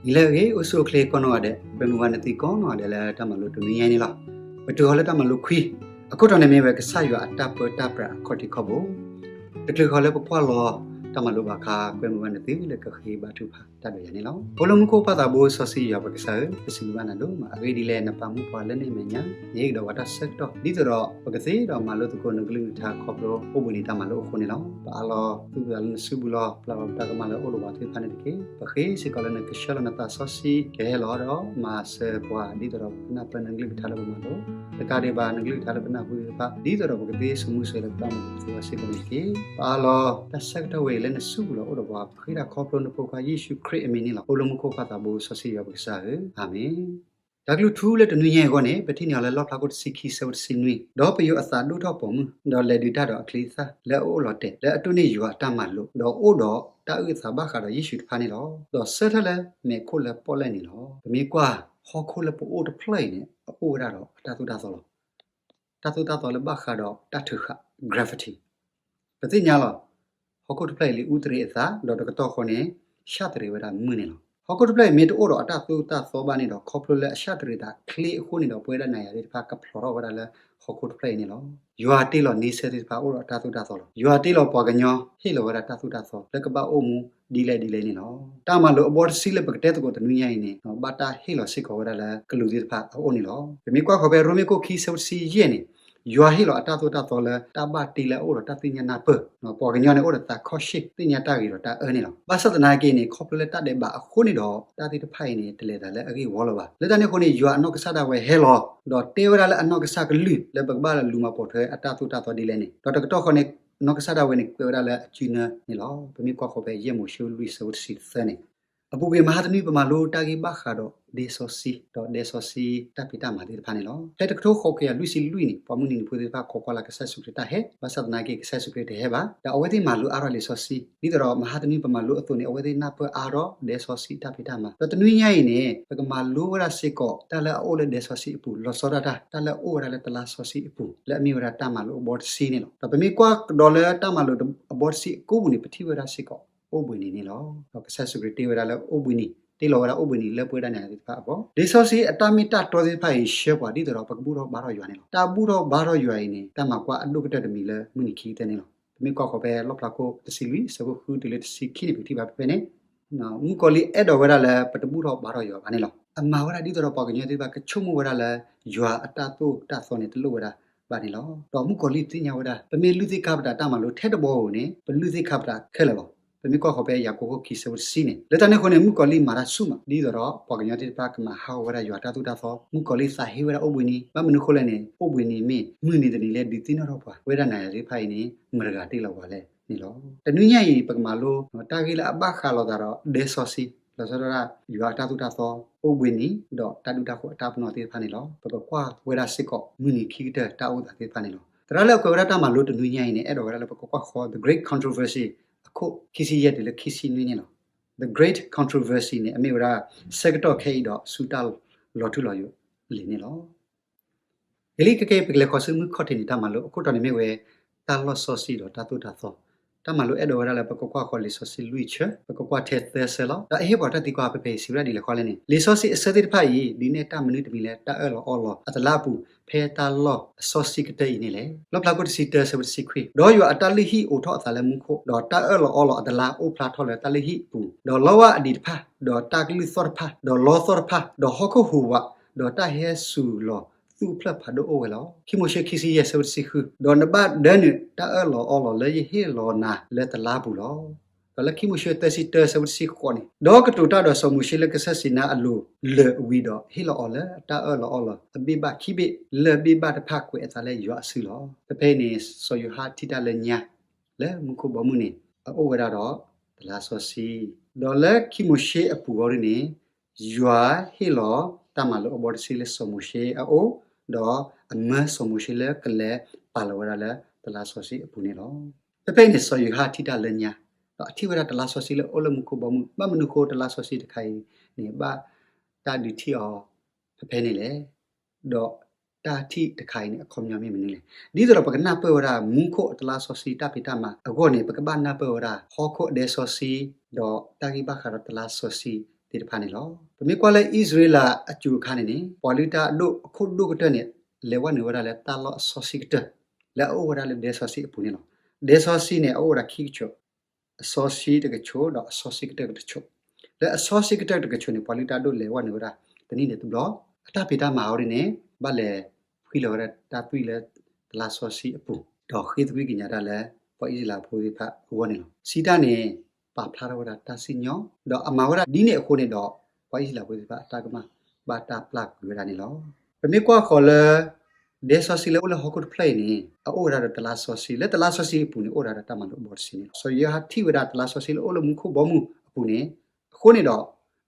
နံၤလၢအဂ့ၤ အိၣ်ဆူၣ်အိၣ်ချ့ကိးနီၢ်ဂၤဒဲး, ကွဲမုာ်ဝဲနသုကိးနီၢ်ဂၤဒဲးလၢတၢ်မၤလိတနွံညါအံၤန့ၣ်လီၤ. ပတုၤဃီၤလၢတၢ်မၤလိခွံ, အခိၣ်တီန့ၣ်မ့ၢ်ဝဲကစၢ်ယွၤအတၢ်ပၢတၢ်ပြးအခီၣ်ထံးခီၣ်ဘိ, တချုးဃီၤလၢပကွၢ်လီၤတၢ်မၤလိဘၣ်အခါ ကွဲမုာ်ဝဲနသုလၢကဃ့ဘါထုကဖၣ်တၢ်ဒီးယၤန့ၣ်လီၤ. အိၣ်လၢမူခိၣ်ပၢ်သးဘိစီဆှံယွၤပကစၢ်ဧၢ, ပစံးဘျုးဘၣ်နၤဒိၣ်မး အဂ့ၢ်ဒ်လဲၣ် နပာ်မူပှၤလၢနမဲာ်ညါ, နဟ့ၣ်ကဒီးပှၤတၢ်ဆၢကတီၢ် ဒ်သိးဒီးပကသ့ဒီးမၤလိသကိးနကလုၢ်နကထါခီဖျိအိၣ်ဘှံးနံၤတၢ်မၤလိအဃိန့ၣ်လီၤ. ပအၢၣ်လီၤသူၣ်သးလၢနစုပူၤလီၤ. ပျၢ်လီၤပတၢ်ကမၣ်လၢအိၣ်ဒီးပှၤသ့ၣ်တဖၣ်န့ၣ်တက့ၢ်. ပဃ့စ့ၢ်ကီးလၢနကဆှၢလီၤနသးစီဆှံ ကဟဲလီၤဒီးမၤစၢၤပှၤ ဒ်သိးဒီးပကနၢ်ပၢၢ်နကလုၢ်ကထါလၢပမၤလိ, တကးဒံးဘၣ် နကလုၢ်ကထါလၢပနၢ်ဟူသ့ၣ်တဖၣ် ဒ်သိးဒီးပကသ့စိာ်မူစိာ်လၢပတၢ်အိၣ်မူပူၤစ့ၢ်ကီးန့ၣ်တက့ၢ်. ပအၢၣ်လီၤတၢ်ဆၢကတီၢ်ဝဲအံၤလၢနစုပူၤလီၤအိၣ်ဒီးပှၤ, ပဃ့တၢ်ခီဖျိနဖိခွါယ့ၣ်ၡူးခရံာ်အမံၤန့ၣ်လီၤ. အိၣ်လၢမူခိၣ်ပၢ်သးဘိစီဆှံယွၤပကစၢ်ဧၢ, အၤမ့ၣ်. တၢ်ကလုၢ်ထူလၢတနွံညါအံၤအဂီၢ်န့ၣ် ပထံၣ်န့ၢ်အီၤလၢလီၣ်ဖျါခိၣ်တဆံခံဆၢဖိတဆံနွံ, ဒီးပယိၤအသးဒိၣ်ထီၣ်ပိာ်မုၣ်, ဒီးလဲၤဒုးတၢ်ဒီးအချံအသၣ်လၢအအိၣ်လီၤတဲာ် လၢအတိၢ်န့ၢ်ယွၤအတၢ်မၤလိာ်, ဒီးအိၣ်ဒီးတၢ်အုၣ်အသးဘၣ်ဃးဒီးယ့ၣ်ၡူးတဖၣ်န့ၣ်လီၤ. ဒီးဆၢထၢၣ်လၢမဲးခိၣ်လၢပီၣ်လဲၣ်န့ၣ်လီၤ. ပမ့ၢ်ကွၢ်ဟီၣ်ခိၣ်လၢပအိၣ်တဖျၢၣ်အံၤန့ၣ် အအိၣ်ဝဲဒၣ်ဒီးအတၢ်သိၣ်တၢ်သီလီၤ. တၢ်သိၣ်တၢ်သီလၢဘၣ်ဃးဒီးတၢ်ထုးဃာ် gravity ပသ့ၣ်ညါလီၤ. ဟီၣ်ခိၣ်တဖျၢၣ်အံၤလံအူသရ့းအသး ဒီးတကတီၢ်ဃီန့ၣ် ဆၣ်သရ့းဝဲဒၣ်မုၢ်န့ၣ်လီၤ. ဟီၣ်ခိၣ်တဖျၢၣ်အံၤမ့ၢ်တအိၣ်ဒီးအတၢ်သိၣ်တၢ်သီဘၣ်န့ၣ်ဒီး ခီဖျိလၢအဆၣ်သရ့းသးချ့အဃိန့ၣ်ဒီး ပဝဲဒၣ်နၤယၤသ့ၣ်တဖၣ်ကဖျိးထီၣ်ဝဲဒၣ်လၢဟီၣ်ခိၣ်တဖျၢၣ်အံၤန့ၣ်လီၤ. ယွၤတ့လီၤန့ဆၢၣ်သ့ၣ်တဖၣ်အိၣ်ဒီးအတၢ်သိၣ်တၢ်သီလီၤ. ယွၤတ့လီၤပှၤကညီဟ့ၣ်လီၤဝဲဒၣ်တၢ်သိၣ်တၢ်သီလၢကဘၣ်အိၣ်မူဒ်လဲၣ်ဒ်လဲၣ်န့ၣ်လီၤ. တၢ်မၤလိာ်အဘီတဆံလၢပကတဲသကိးတနွံညါအံၤန့ၣ် ဘၣ်တၢ်ဟ့ၣ်လီၤစ့ၢ်ကီးဝဲဒၣ်လၢကလူးသ့ၣ်တဖၣ်အအိၣ်န့ၣ်လီၤ. ပမ့ၢ်ကွၢ်ဃီၤဖဲရိမ့ၤခိၣ်ခံဆၢဖိတဆံယဲၢ်န့ၣ် ယွၤဟ့ၣ်လီၤအတၢ်သိၣ်တၢ်သီလၢတၢ်ဘၣ်တ့လၢအအိၣ်ဒီးတၢ်သ့ၣ်ညါနၢ်ပၢၢ်, ပှၤကညီန့ၣ်အိၣ်ဒီးသးခီၣ်ရှ့ၣ် သ့ၣ်ညါတၢ်ဂ့ၤဒီးတၢ်အၢန့ၣ်လီၤ. ဘၣ်ဆၣ်သနာ်က့န့ၣ် ခီဖျိလၢတၢ်ဒဲးဘးအဃိန့ၣ်ဒီး တၢ်သ့ၣ်တဖၣ်အံၤန့ၣ် တလဲၤသးလၢအဂ့ၢ်ဝီလၢၤဘၣ်. လၢတၢ်န့ၣ်အဃိန့ၣ် ယွၤအနီၢ်ကစၢ်ဒၣ်ဝဲဟဲလီၤ ဒီးတဲဝဲဒၣ်လၢအနီၢ်ကစၢ်ကလုၢ်လၢပကဘၣ်လူၤမၤပိာ်ထွဲအတၢ်သိၣ်တၢ်သီဒ်လဲၣ်န့ၣ်, ဒီးတကတီၢ်ဃီန့ၣ် အနီၢ်ကစၢ်ဒၣ်ဝဲန့ၣ် ကွဲးဝဲဒၣ်လၢအစုနၢန့ၣ်လီၤ. ပမ့ၢ်ကွၢ်ဃီၤဖဲယဲၢ်မိၤၡ့လွံၢ်ဆၢဖိတဆံသၢန့ၣ် အပူၤကွံာ် မဟါတနွံပမၤလိတၢ်ဂ့ၢ်ဘၣ်ဃးဒီးဒဲစီဆှံ ဒီးဒဲစီဆှံတၢ်ဖံးတၢ်မၤသ့ၣ်တဖၣ်န့ၣ်လီၤ. ဖဲတကထိဃိးကယၤလွံၢ်ဆံလွံၢ်န့ၣ် ပှၤမုၢ်နံၤနံၤဖိသ့ၣ်တဖၣ်ခိးကွၢ်လၢကစၢ်ယ့ၣ်ၡူးခရံာ်တၢ်ဟဲ, ဘၣ်ဆၣ်သနာ်က့ ကစၢ်ယ့ၣ်ၡူးခရံာ်တဟဲဘၣ်. ဒီးအဝဲသ့ၣ်မၤလိအါထီၣ်လံာ်စီဆှံ ဒ်သိးဒီးမဟါတနွံပမၤလိအသိးန့ၣ် အဝဲသ့ၣ်နၢ်ပၢၢ်အါထီၣ်ဒဲစီဆှံတၢ်ဖံးတၢ်မၤ. ဒီးတနွံညါအံၤန့ၣ် ပကမၤလိဝဲဒၣ်စ့ၢ်ကီး တၢ်လၢအအိၣ်လၢဒဲစီဆှံအပူၤ လီၤဆီဒၣ်တၢ် တၢ်လၢအအိၣ်ဝဲဒၣ်လၢတလါစီဆှံအပူၤ လၢအမ့ၢ်ဝဲဒၣ်တၢ်မၤလိအဘီတဆံန့ၣ်လီၤ. ဒီးပမ့ၢ်ကွၢ်ကဒီးလၢတၢ်မၤလိအဘီတဆံအကိပူၤန့ၣ် ပထံၣ်ဝဲဒၣ်စ့ၢ်ကီး အိၣ်ဘှံးနံၤန့ၣ်လီၤ. ဒီးကစၢ်ယ့ၣ်ၡူးခရံာ်တ့ဝဲဒၣ်လၢအိၣ်ဘှံးနံၤ တ့လီၤဝဲဒၣ်အိၣ်ဘှံးနံၤလၢပဝဲဒၣ်နၤယၤသ့ၣ်တဖၣ်အဂီၢ်. ဒဲစီဆှံအတၢ်မ့ၢ်တၢ်တီသ့ၣ်တဖၣ်အံၤ ဆှၢပှၤဒ်သိးဒီးပကဘူၣ်ထီၣ်ဘါထီၣ်ယွၤန့ၣ်လီၤ. တၢ်ဘူၣ်ထီၣ်ဘါထီၣ်ယွၤအံၤန့ၣ် တၢ်မၤကွၢ်အဒိၣ်ကတၢၢ်တမံၤလၢမုၢ်နံၤခံကတၢၢ်န့ၣ်လီၤ. ပမ့ၢ်ကွၢ်ဃီၤဖဲလီၣ်ဖျါခိၣ်တဆံလွံၢ် ဆၢဖိဃုတုၤလၢတဆံခံန့ၣ် ပကထံၣ်ဘၣ်ဖဲဖဲန့ၣ် မုၣ်ကီၤလံၢ်အဲၣ်ဒိးဝဲဒၣ်လၢပတဘူၣ်ထီၣ်ဘါထီၣ်ယွၤဘၣ်န့ၣ်လီၤ. အမၤဝဲဒၣ်ဒ်သိးဒီးပှၤကညီသ့ၣ်တဖၣ်ကဆိကမိၣ်ဝဲဒၣ်လၢ ယွၤအတၢ်သိၣ်တၢ်သီန့ၣ် တလိၣ်ဝဲဒၣ်ဘၣ်န့ၣ်လီၤ. ဒီးမုၣ်ကီၤလံၢ်သ့ၣ်ညါဝဲဒၣ် ပမ့ၢ်လုၢ်သ့ၣ်ခါပတာ်တၢ်မၤလိထဲတဘီဧိၤန့ၣ် ပလုၢ်သ့ၣ်ခါပတာ်ခဲလၢာ်လီၤ. ပမ့ၢ်ကွၢ်ဃီၤဖဲယၤကိာ်ခိၣ်ခံဆၢဖိတဆံန့ၣ် လၢတၢ်န့ၣ်အဃိန့ၣ် မုၣ်ကီၤလံၢ်မၤတၢ်ဆူၣ်မး ဒ်သိးဒီးပှၤကညီသ့ၣ်တဖၣ်ကမၤဟးဂီၤဝဲဒၣ်ယွၤတၢ်သိၣ်တၢ်သီ, မုၣ်ကီၤလံၢ်သးဟ့ဝဲဒၣ်အိၣ်ဘှံးနံၤ, ဘၣ်မနုၤအဃိလဲၣ်န့ၣ် အိၣ်ဘှံးနံၤမ့ၢ်မုၢ်နံၤတနံၤလၢဒုးသ့ၣ်နီၣ်ထီၣ်ပှၤ ဝဲဒၣ်နၤယၤသ့ၣ်တဖၣ်အံၤန့ၣ် မတဂၤတ့ၢ်လီၤပှၤလဲၣ်န့ၣ်လီၤ. တနွံညါအံၤ ပကမၤလိတၢ်ဂ့ၢ်လၢအဘၣ်ဃးလိာ်သးဒီးဒဲစီဆှံ, လီၤဆီဒၣ်တၢ် ယွၤအတၢ်သိၣ်တၢ်သီ, အိၣ်ဘှံးနံၤ ဒီးတၢ်ဒုၣ်တၢ်ဃိၤအတၢ်ပနီၣ်သ့ၣ်တဖၣ်န့ၣ်လီၤ. ပကကွၢ်ဝဲဒၣ်စ့ၢ်ကီးမုၢ်နံၤခံကတၢၢ်တၢ်အိၣ်သးသ့ၣ်တဖၣ်န့ၣ်လီၤ. သရၣ်လၢအကွဲးဝဲဒၣ်တၢ်မၤလိတနွံညါအံၤန့ၣ် အဲၣ်ဒိးဝဲဒၣ်လၢပကကွၢ်ဃီၤ The Great Controversy အခိၣ်ခံဆံယဲၢ်တုၤလၢခံဆံနွံန့ၣ်လီၤ. The Great Controversy န့ၣ် အမ့ၢ်ဝဲဒၣ် ဆၢကတီၢ်ခဲအံၤဒီးဆူတၢ်လီၤထူလီၤယိာ်လံန့ၣ်လီၤ. ဂ့ၤလံ ခဲကနံၣ်အံၤ ပကလဲၤဃီၤဆူမုၢ်ခီၣ်ထံးနံၤတၢ်မၤလိ အခိၣ်တီန့ၣ်မ့ၢ်ဝဲ တၢ်လီၢ်စီဆှံဒီးတၢ်သိၣ်တၢ်သီ. တၢ်မၤလိအဲၣ်ဒိးဝဲဒၣ်လၢပကကွၢ်ဃီၤလံာ်စီဆှံလွံၢ်ဆၢ, ပကကွၢ်ထဲသၢဆၢလီၤ. ဒီးအဟ့ၣ်ပှၤတၢ်သံကွၢ်ဖဲဖဲအံၤ စံးဝဲဒၣ်ဒ်လဲၣ်ဃီလဲၣ်န့ၣ်, လံာ်စီဆှံအဆၢသ့ၣ်တဖၣ်အံၤ ဒုးနဲၣ်တၢ်မနုၤတမံၤလၢတၢ်အၢၣ်လီၤအီလီၤအတလါအပူၤ ဖဲတၢ်လီၢ်အစီဆှံကတၢၢ်အံၤန့ၣ်လဲၣ်. လီၣ်ဖျါခိၣ်တဆံတၢ ဆၢဖိတဆံခွံ, ဒီးယွၤအတၢ်လုၢ်ဟံၣ်အိးထီၣ်အသးလၢမူခိၣ်, ဒီးတၢ်အၢၣ်လီၤအီလီၤအတလါအိၣ်ဖျါထီၣ်လၢတၢ်လုၢ်ဟံၣ်အပူၤ, ဒီးလီဝၢ်အဒံးတဖၣ်, ဒီးတၢ်ကလုၢ်သီၣ်တဖၣ်, ဒီးလီသီၣ်တဖၣ်, ဒီးဟီၣ်ခိၣ်ဟူးဝး, ဒီးတၢ်ဟဲစူၤလီၤသူၣ်ဖျၢၣ်ဖးဒိၣ်အိၣ်ဝဲလီၤ. ခံမိၤၡ့ခံဆံယဲၢ် ဆၢဖိတဆံဃု, ဒီးနဘၣ်ဒၢနုာ်တၢ်အၢၣ်လီၤအီလီၤလၢယဟ့ၣ်လီၤနၤလၢတလါပူၤလီၤ. ဒီးလၢခံမိၤၡ့သၢဆံတၢ ဆၢဖိတဆံဃိးန့ၣ်, ဒီးကတိၤတၢ်ဒီးစီၤမိၤၡ့လၢကစၢၢ်စံၤနါအလိၤလၢာ်ဝံၤဒီး ဟ့ၣ်လီၤအီၤလၢတၢ်အၢၣ်လီၤအီလီၤအဘ့ၣ်ဘၣ်ခံဘ့ၣ်, လၢာ်ဘ့ၣ်ဘၣ်တဖၣ်ကွဲးအသးလၢယွၤအစုလီၤ. ဖဲဖဲအံၤန့ၣ် စီၤယိၤဟၣ်ထံၣ်တၢ်လၢညါ လၢမူခိၣ်ဘီမုၢ်န့ၣ် အအိၣ်ဝဲဒၣ်ဒီးတလါစီဆှံ, ဒီးလၢခံမိၤၡ့အပူၤအီၤဒ်န့ၣ် ယွၤဟ့ၣ်လီၤတၢ်မၤလိအဘီတဆံလၢစီၤမိၤၡ့အအိၣ်, ဒီးအမၢစီၤမိၤၡ့လၢကလဲၤပာ်လီၤဝဲဒၣ်လၢတလါစီဆှံအပူၤန့ၣ်လီၤ. ဖဲဖဲအံၤန့ၣ် စီၤယိၤဟၣ်ထံၣ်တၢ်လၢညါ, ဒီးအထံၣ်ဝဲဒၣ်တလါစီဆှံလၢအအိၣ်လၢမူခိၣ်ဘီမုၢ်, ဘၣ်မနုၤအဃိတလါစီဆှံတခါအံၤန့ၣ် ဘၣ်တၢ်ဒုးထံၣ်အီၤဖဲဖဲန့ၣ်လဲၣ်. ဒီးတၢ်ထံၣ်တခါအံၤန့ၣ် အခီပညီမ့ၢ်မနုၤလဲၣ်. ဒ်သိးဒီးပကနၢ်ပၢၢ်ဝဲဒၣ် မူခိၣ်အတလါစီဆှံတၢ်ဖံးတၢ်မၤအဂီၢ်န့ၣ် ပကဘၣ်နၢ်ပၢၢ်ဝဲဒၣ် ဟီၣ်ခိၣ်အဒဲစီဆှံ, ဒီးတၢ်ဂ့ၢ်ဘၣ်ဃးဒီးတလါစီဆှံ သ့ၣ်တဖၣ်န့ၣ်လီၤ. ပမ့ၢ်ကွၢ်လၢအံၣ်စရ့လးအစိၤအခါန့ၣ်န့ၣ် ပှၤလုၢ်တၢ်အဒိၣ်အခိၣ်ဒိၣ်ကတၢၢ်န့ၣ် လဲၤဝဲနုာ်ဝဲဒၣ်လၢတၢ်လီၢ်အစီဆှံကတၢၢ် လၢအအိၣ်ဝဲဒၣ်လၢဒဲစီဆှံအပူၤန့ၣ်လီၤ. ဒဲစီဆှံန့ၣ် အအိၣ်ဝဲဒၣ်ခံကဆိး, အစီဆှံတကဆိး ဒီးအစီဆှံကတၢၢ်တကဆိး. လၢအစီဆှံကတၢၢ်တကဆိးန့ၣ် ပှၤလုၢ်တၢ်အဒိၣ်လဲၤဝဲနုာ်ဝဲဒၣ် တနံၣ်န့ၣ်တဘျီ, အတၢ်ဖံးတၢ်မၤအီၤဒ်န့ၣ် ဘၣ်လဲၤဖှံလီၤဝဲဒၣ်တၢ်သွံၣ်လၢတလါစီဆှံအပူၤ, ဒီးဃ့သကွံၢ်ကညးတၢ်လၢ ပှၤအံၣ်စရ့လးဖိသ့ၣ်တဖၣ်အဂီၢ်န့ၣ်လီၤ. စံးတၢ်န့ၣ် ပာ်ဖျါထီၣ်ဝဲဒၣ်တၢ်စံၣ်ညီၣ်, ဒီးအမၤဝဲဒၣ်ဒ်န့ၣ်အဃိန့ၣ်ဒီး ပှၤအံၣ်စရ့လးဖိသ့ၣ်တဖၣ်အတၢ်ကမၣ် ဘၣ်တၢ်ပျၢ်ကွံာ်ဝဲဒၣ်န့ၣ်လီၤ. ပမ့ၢ်ကွၢ်ဃီၤလၢ ဒဲစီဆှံလၢအိၣ်လၢဟီၣ်ခိၣ်တဖျၢၣ်အံၤန့ၣ် အအိၣ်ဝဲဒၣ်ဒီးတလါစီဆှံ, လၢတလါစီဆှံအပူၤန့ၣ် အိၣ်ဝဲဒၣ်ဒီးတၢ်မၤလိာ်အဘီတဆံန့ၣ်လီၤ. စီၤယိၤဟၣ်ထံၣ်ဝဲဒၣ်တလါစီဆှံလၢအိၣ်လၢမူခိၣ်ဘီမုၢ်အပူၤန့ၣ်, အဃိန့ၣ်ဒီး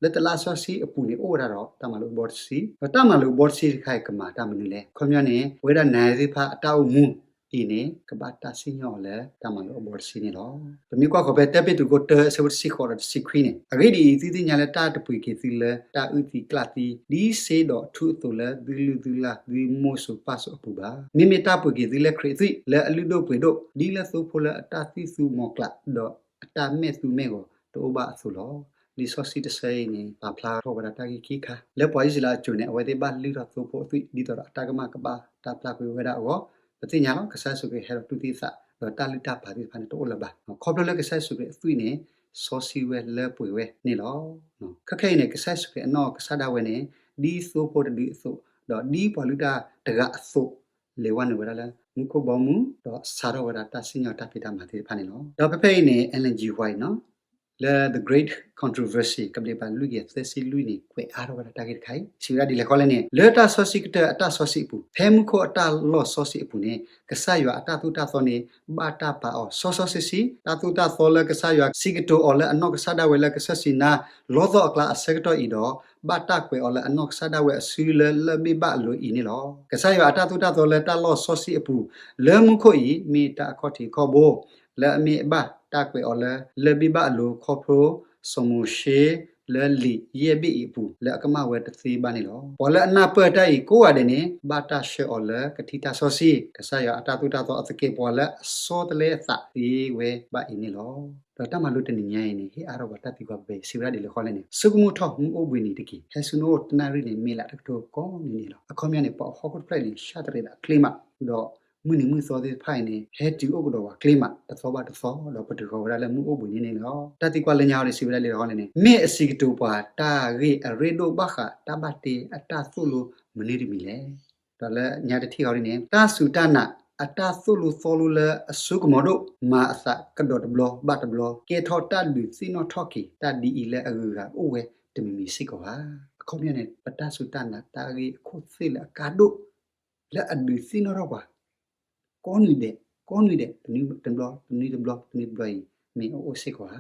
လၢတလါစီဆှံအပူၤန့ၣ် အိၣ်ဝဲဒၣ်ဒီးတၢ်မၤလိာ်အဘီတဆံ, ဒီးတၢ်မၤလိာ်အဘီတဆံတခါအံၤ ကမၤတၢ်မနုၤလဲၣ်. အခီပညီန့ၣ် ပဝဲဒၣ်နၤသ့ၣ်တဖၣ်အတၢ်အိၣ်မူ အံၤန့ၣ် ကဘၣ်တၢ်စံၣ်ညီၣ်အီၤလၢတၢ်မၤလိာ်အဘီတဆံန့ၣ်လီၤ. ပမ့ၢ်ကွၢ်ဃီၤဖဲ တၢပ့းတရူးခိၣ်တၢ အဆၢဖိတဆံဃိးဒီးတဆံခွံန့ၣ်, အဂ့ၢ်ဒ်အံၤ, သုသ့ၣ်ညါလၢတၢ်တပှ့ၤက့ၤသုလၢတၢ်အုၣ်သံကျၣ်သံ ဒ်စ့ဒီးထူအသိးလၢသုလုၢ်သုလၢ်သုမိၢ်စိၤပၢ်စိၤအပူၤဘၣ်. မ့မ့ၢ်တၢ်ပှ့ၤက့ၤသုလၢခရံာ်အသွံၣ် လၢအလုၢ်ဒိၣ်ပှ့ၤဒိၣ် ဒ်လၢသိဖိလၢအတၢ်သံၣ်သူမီၤကျၣ် ဒီးအတၢ်မဲာ်သူမဲာ်ဂီၤတအိၣ်ဘၣ်အသိးလီၤ. လံာ်စီဆှံတဆၢအံၤန့ၣ် ပာ်ဖျါထီၣ်ဝဲဒၣ်တၢ်ဂ့ၢ်ခံခါ, လၢပှၤအံၣ်စရ့လးအစိၤန့ၣ် အဝဲသ့ၣ်ဘၣ်လုၢ်ထီၣ်သိဖိအသွံၣ် ဒ်သိးဒီးအတၢ်ကမၣ်ကဘၣ်တၢ်ပျၢ်ကွံာ်ဝဲဒၣ်အဂီၢ်, ပသ့ၣ်ညါလီၤ ကစၢ်ယ့ၣ်ၡူးခရံာ်ဟဲဒီးတူၢ်သံအသး ဒီးတၢ်လုၢ်တၢ်ပာ်သ့ၣ်တဖၣ်န့ၣ် တအိၣ်လၢၤဘၣ်. ခီဖျိလၢကစၢ်ယ့ၣ်ၡူးခရံာ်အသွံၣ်န့ၣ် စီဆှံဝဲလၢပှဲၤဝဲန့ၣ်လီၤ. ခဲခဲအံၤန့ၣ် ကစၢ်ယ့ၣ်ၡူးခရံာ်အနီၢ်ကစၢ်ဒၣ်ဝဲန့ၣ် ဒ်သိဖိတဒုအသိး, ဒီးဒ်ပှၤလုၢ်တၢ်တဂၤအသိး လဲၤဝဲနုာ်ဝဲဒၣ်လၢမူခိၣ်ဘီမုၢ် ဒီးစးထီၣ်ဝဲဒၣ်တၢ်စံၣ်ညီၣ်တၢ်ဖံးတၢ်မၤသ့ၣ်တဖၣ်န့ၣ်လီၤ. ဒီးဖဲဖဲအံၤန့ၣ် Ellen G. White နီၤ လၢ The Great Controversy ကဘျံးပၤလွံၢ်ကယၤသၢဆံလွံၢ်န့ၣ် ကွဲးအါထီၣ်ဝဲဒၣ်တၢ်ဂ့ၢ်တခါအံၤ စံးဝဲဒၣ်ဒ်လဲၣ်ဃီလဲၣ်န့ၣ်, လၢတၢ်စီဆှံကတၢၢ်အတၢ်စီဆှံအပူၤ, ဖဲမူခိၣ်အတၢ်လီၢ်စီဆှံအပူၤန့ၣ် ကစၢ်ယွၤအတၢ်သိၣ်တၢ်သီန့ၣ် ဘၣ်တၢ်ပာ်အီၤစီစီဆှံဆှံ, တၢ်သိၣ်တၢ်သီလၢကစၢ်ယွၤစံးကတိၤအီၤလၢအနီၢ်ကစၢ်ဒၣ်ဝဲလၢကစၢၢ်စံနါ လီသီအကျါအဆၢကတီၢ်အံၤဒီး ဘၣ်တၢ်ကွဲးအီၤလၢအနီၢ်ကစၢ်ဒၣ်ဝဲအစုလၢလၢၢ်ဘ့ၣ်ဘၣ်အလိၤအံၤန့ၣ်လီၤ. ကစၢ်ယွၤအတၢ်သိၣ်တၢ်သီလၢတၢ်လီၢ်စီဆှံအပူၤ လၢမူခိၣ်အံၤ မ့ၢ်တၢ်အခီၣ်ထံးခီၣ်ဘိ လၢအမ့ၢ်အဘၣ်တၢ်ကွဲးအီၤလၢလၢၢ်ဘ့ၣ်ဘၣ်အလိၤခီဖျိ စီၤမိၤၡ့လၢလံာ်ယဲၢ်ဘ့ၣ်အံၤအပူၤ လၢအကမၣ်ဝဲတသ့ဘၣ်န့ၣ်လီၤ. ပှၤလၢအနၢ်ပၢၢ်တၢ်အံၤကိးဂၤဒဲးန့ၣ် ဘၣ်တၢ်ဆှၢအီၤလၢကထံၣ်တၢ်စီဆှံ ကစၢ်ယွၤအတၢ်သိၣ်တၢ်သီအသကဲးပဝးလၢအဆီတလဲအသးသ့ဝဲဘၣ်အံၤန့ၣ်လီၤ. ဒီးတၢ်မၤလိတနံၤညါအံၤန့ၣ် ဟ့ၣ်အါထီၣ်ပှၤတၢ်သံကွၢ်ဖဲဖဲအံၤ စံးဝဲဒၣ်ဒ်လဲၣ်ဃီလဲၣ်န့ၣ်, ဆိကမိၣ်ထီၣ်မုၢ်အိၣ်ဘှံးနံၤတက့ၢ်. ဟဲဆူနအိၣ်တနၣ်ရံၣ်န့ၣ် မ့ၢ်လၢတကထိကိးနံၤန့ၣ်လီၤ. အခီပညီန့ၣ် ပှၤဟီၣ်ခိၣ်တဖျၢၣ်န့ၣ် ဆၣ်တရံးဒၣ်ချ့မး, ဒီးမုၢ်နံၤမုၢ်သီသ့ၣ်တဖၣ်အံၤန့ၣ် ဟဲတုၤအိၣ်ကဒီးပှၤချ့မး တသီဘၣ်တသီ ဒီးပတုၤဃီၤဝဲဒၣ်လၢမုၢ်အိၣ်ဘှံးနံၤန့ၣ်လီၤ. တၢ်သံကွၢ်လၢညါအံၤန့ၣ် စံးဝဲဒၣ်ဒ်လဲၣ်ဃီလဲၣ်န့ၣ်, မ့ၢ်အစံးကတိၤပှၤတၢ်ဂ့ၢ်အရ့ဒိၣ်ဘၣ်ဃးတၢ်ဘၣ်တ့အတၢ်သိၣ်လိမနုၤတမံၤလဲၣ်. ဒီးလၢညါတထံၣ်ဃီဒ်န့ၣ် တၢ်စူၢ်တၢ်နာ်အတၢ်သိၣ်လိသီလိလၢအစိကမီၤဒိၣ် မၤအသးကဒီးတဘျီဘၣ်တဘျီ ကဲထီၣ်တၢ်ဒုးသ့ၣ်နီၣ်ထီၣ်က့ၤ တၢ်ဒ်အံၤလၢအဂုၤအဂၤအိၣ်ဝဲတမံၤမံၤစ့ၢ်ကီးဘၣ်. အခီပညီန့ၣ် ပတၢ်စူၢ်တၢ်နာ်တၢ်ဂ့ၢ်အခိၣ်သ့ၣ်လၢအကါဒိၣ် လၢအဒုးသ့ၣ်နီၣ်ထီၣ်ပှၤ ကိးနွံဒဲး ကိးနွံဒဲး တနွံတဘျီ တနွံတဘျီ တနွံတဘျီအံၤ မ့ၢ်အအိၣ်စ့ၢ်ကီးဧါ.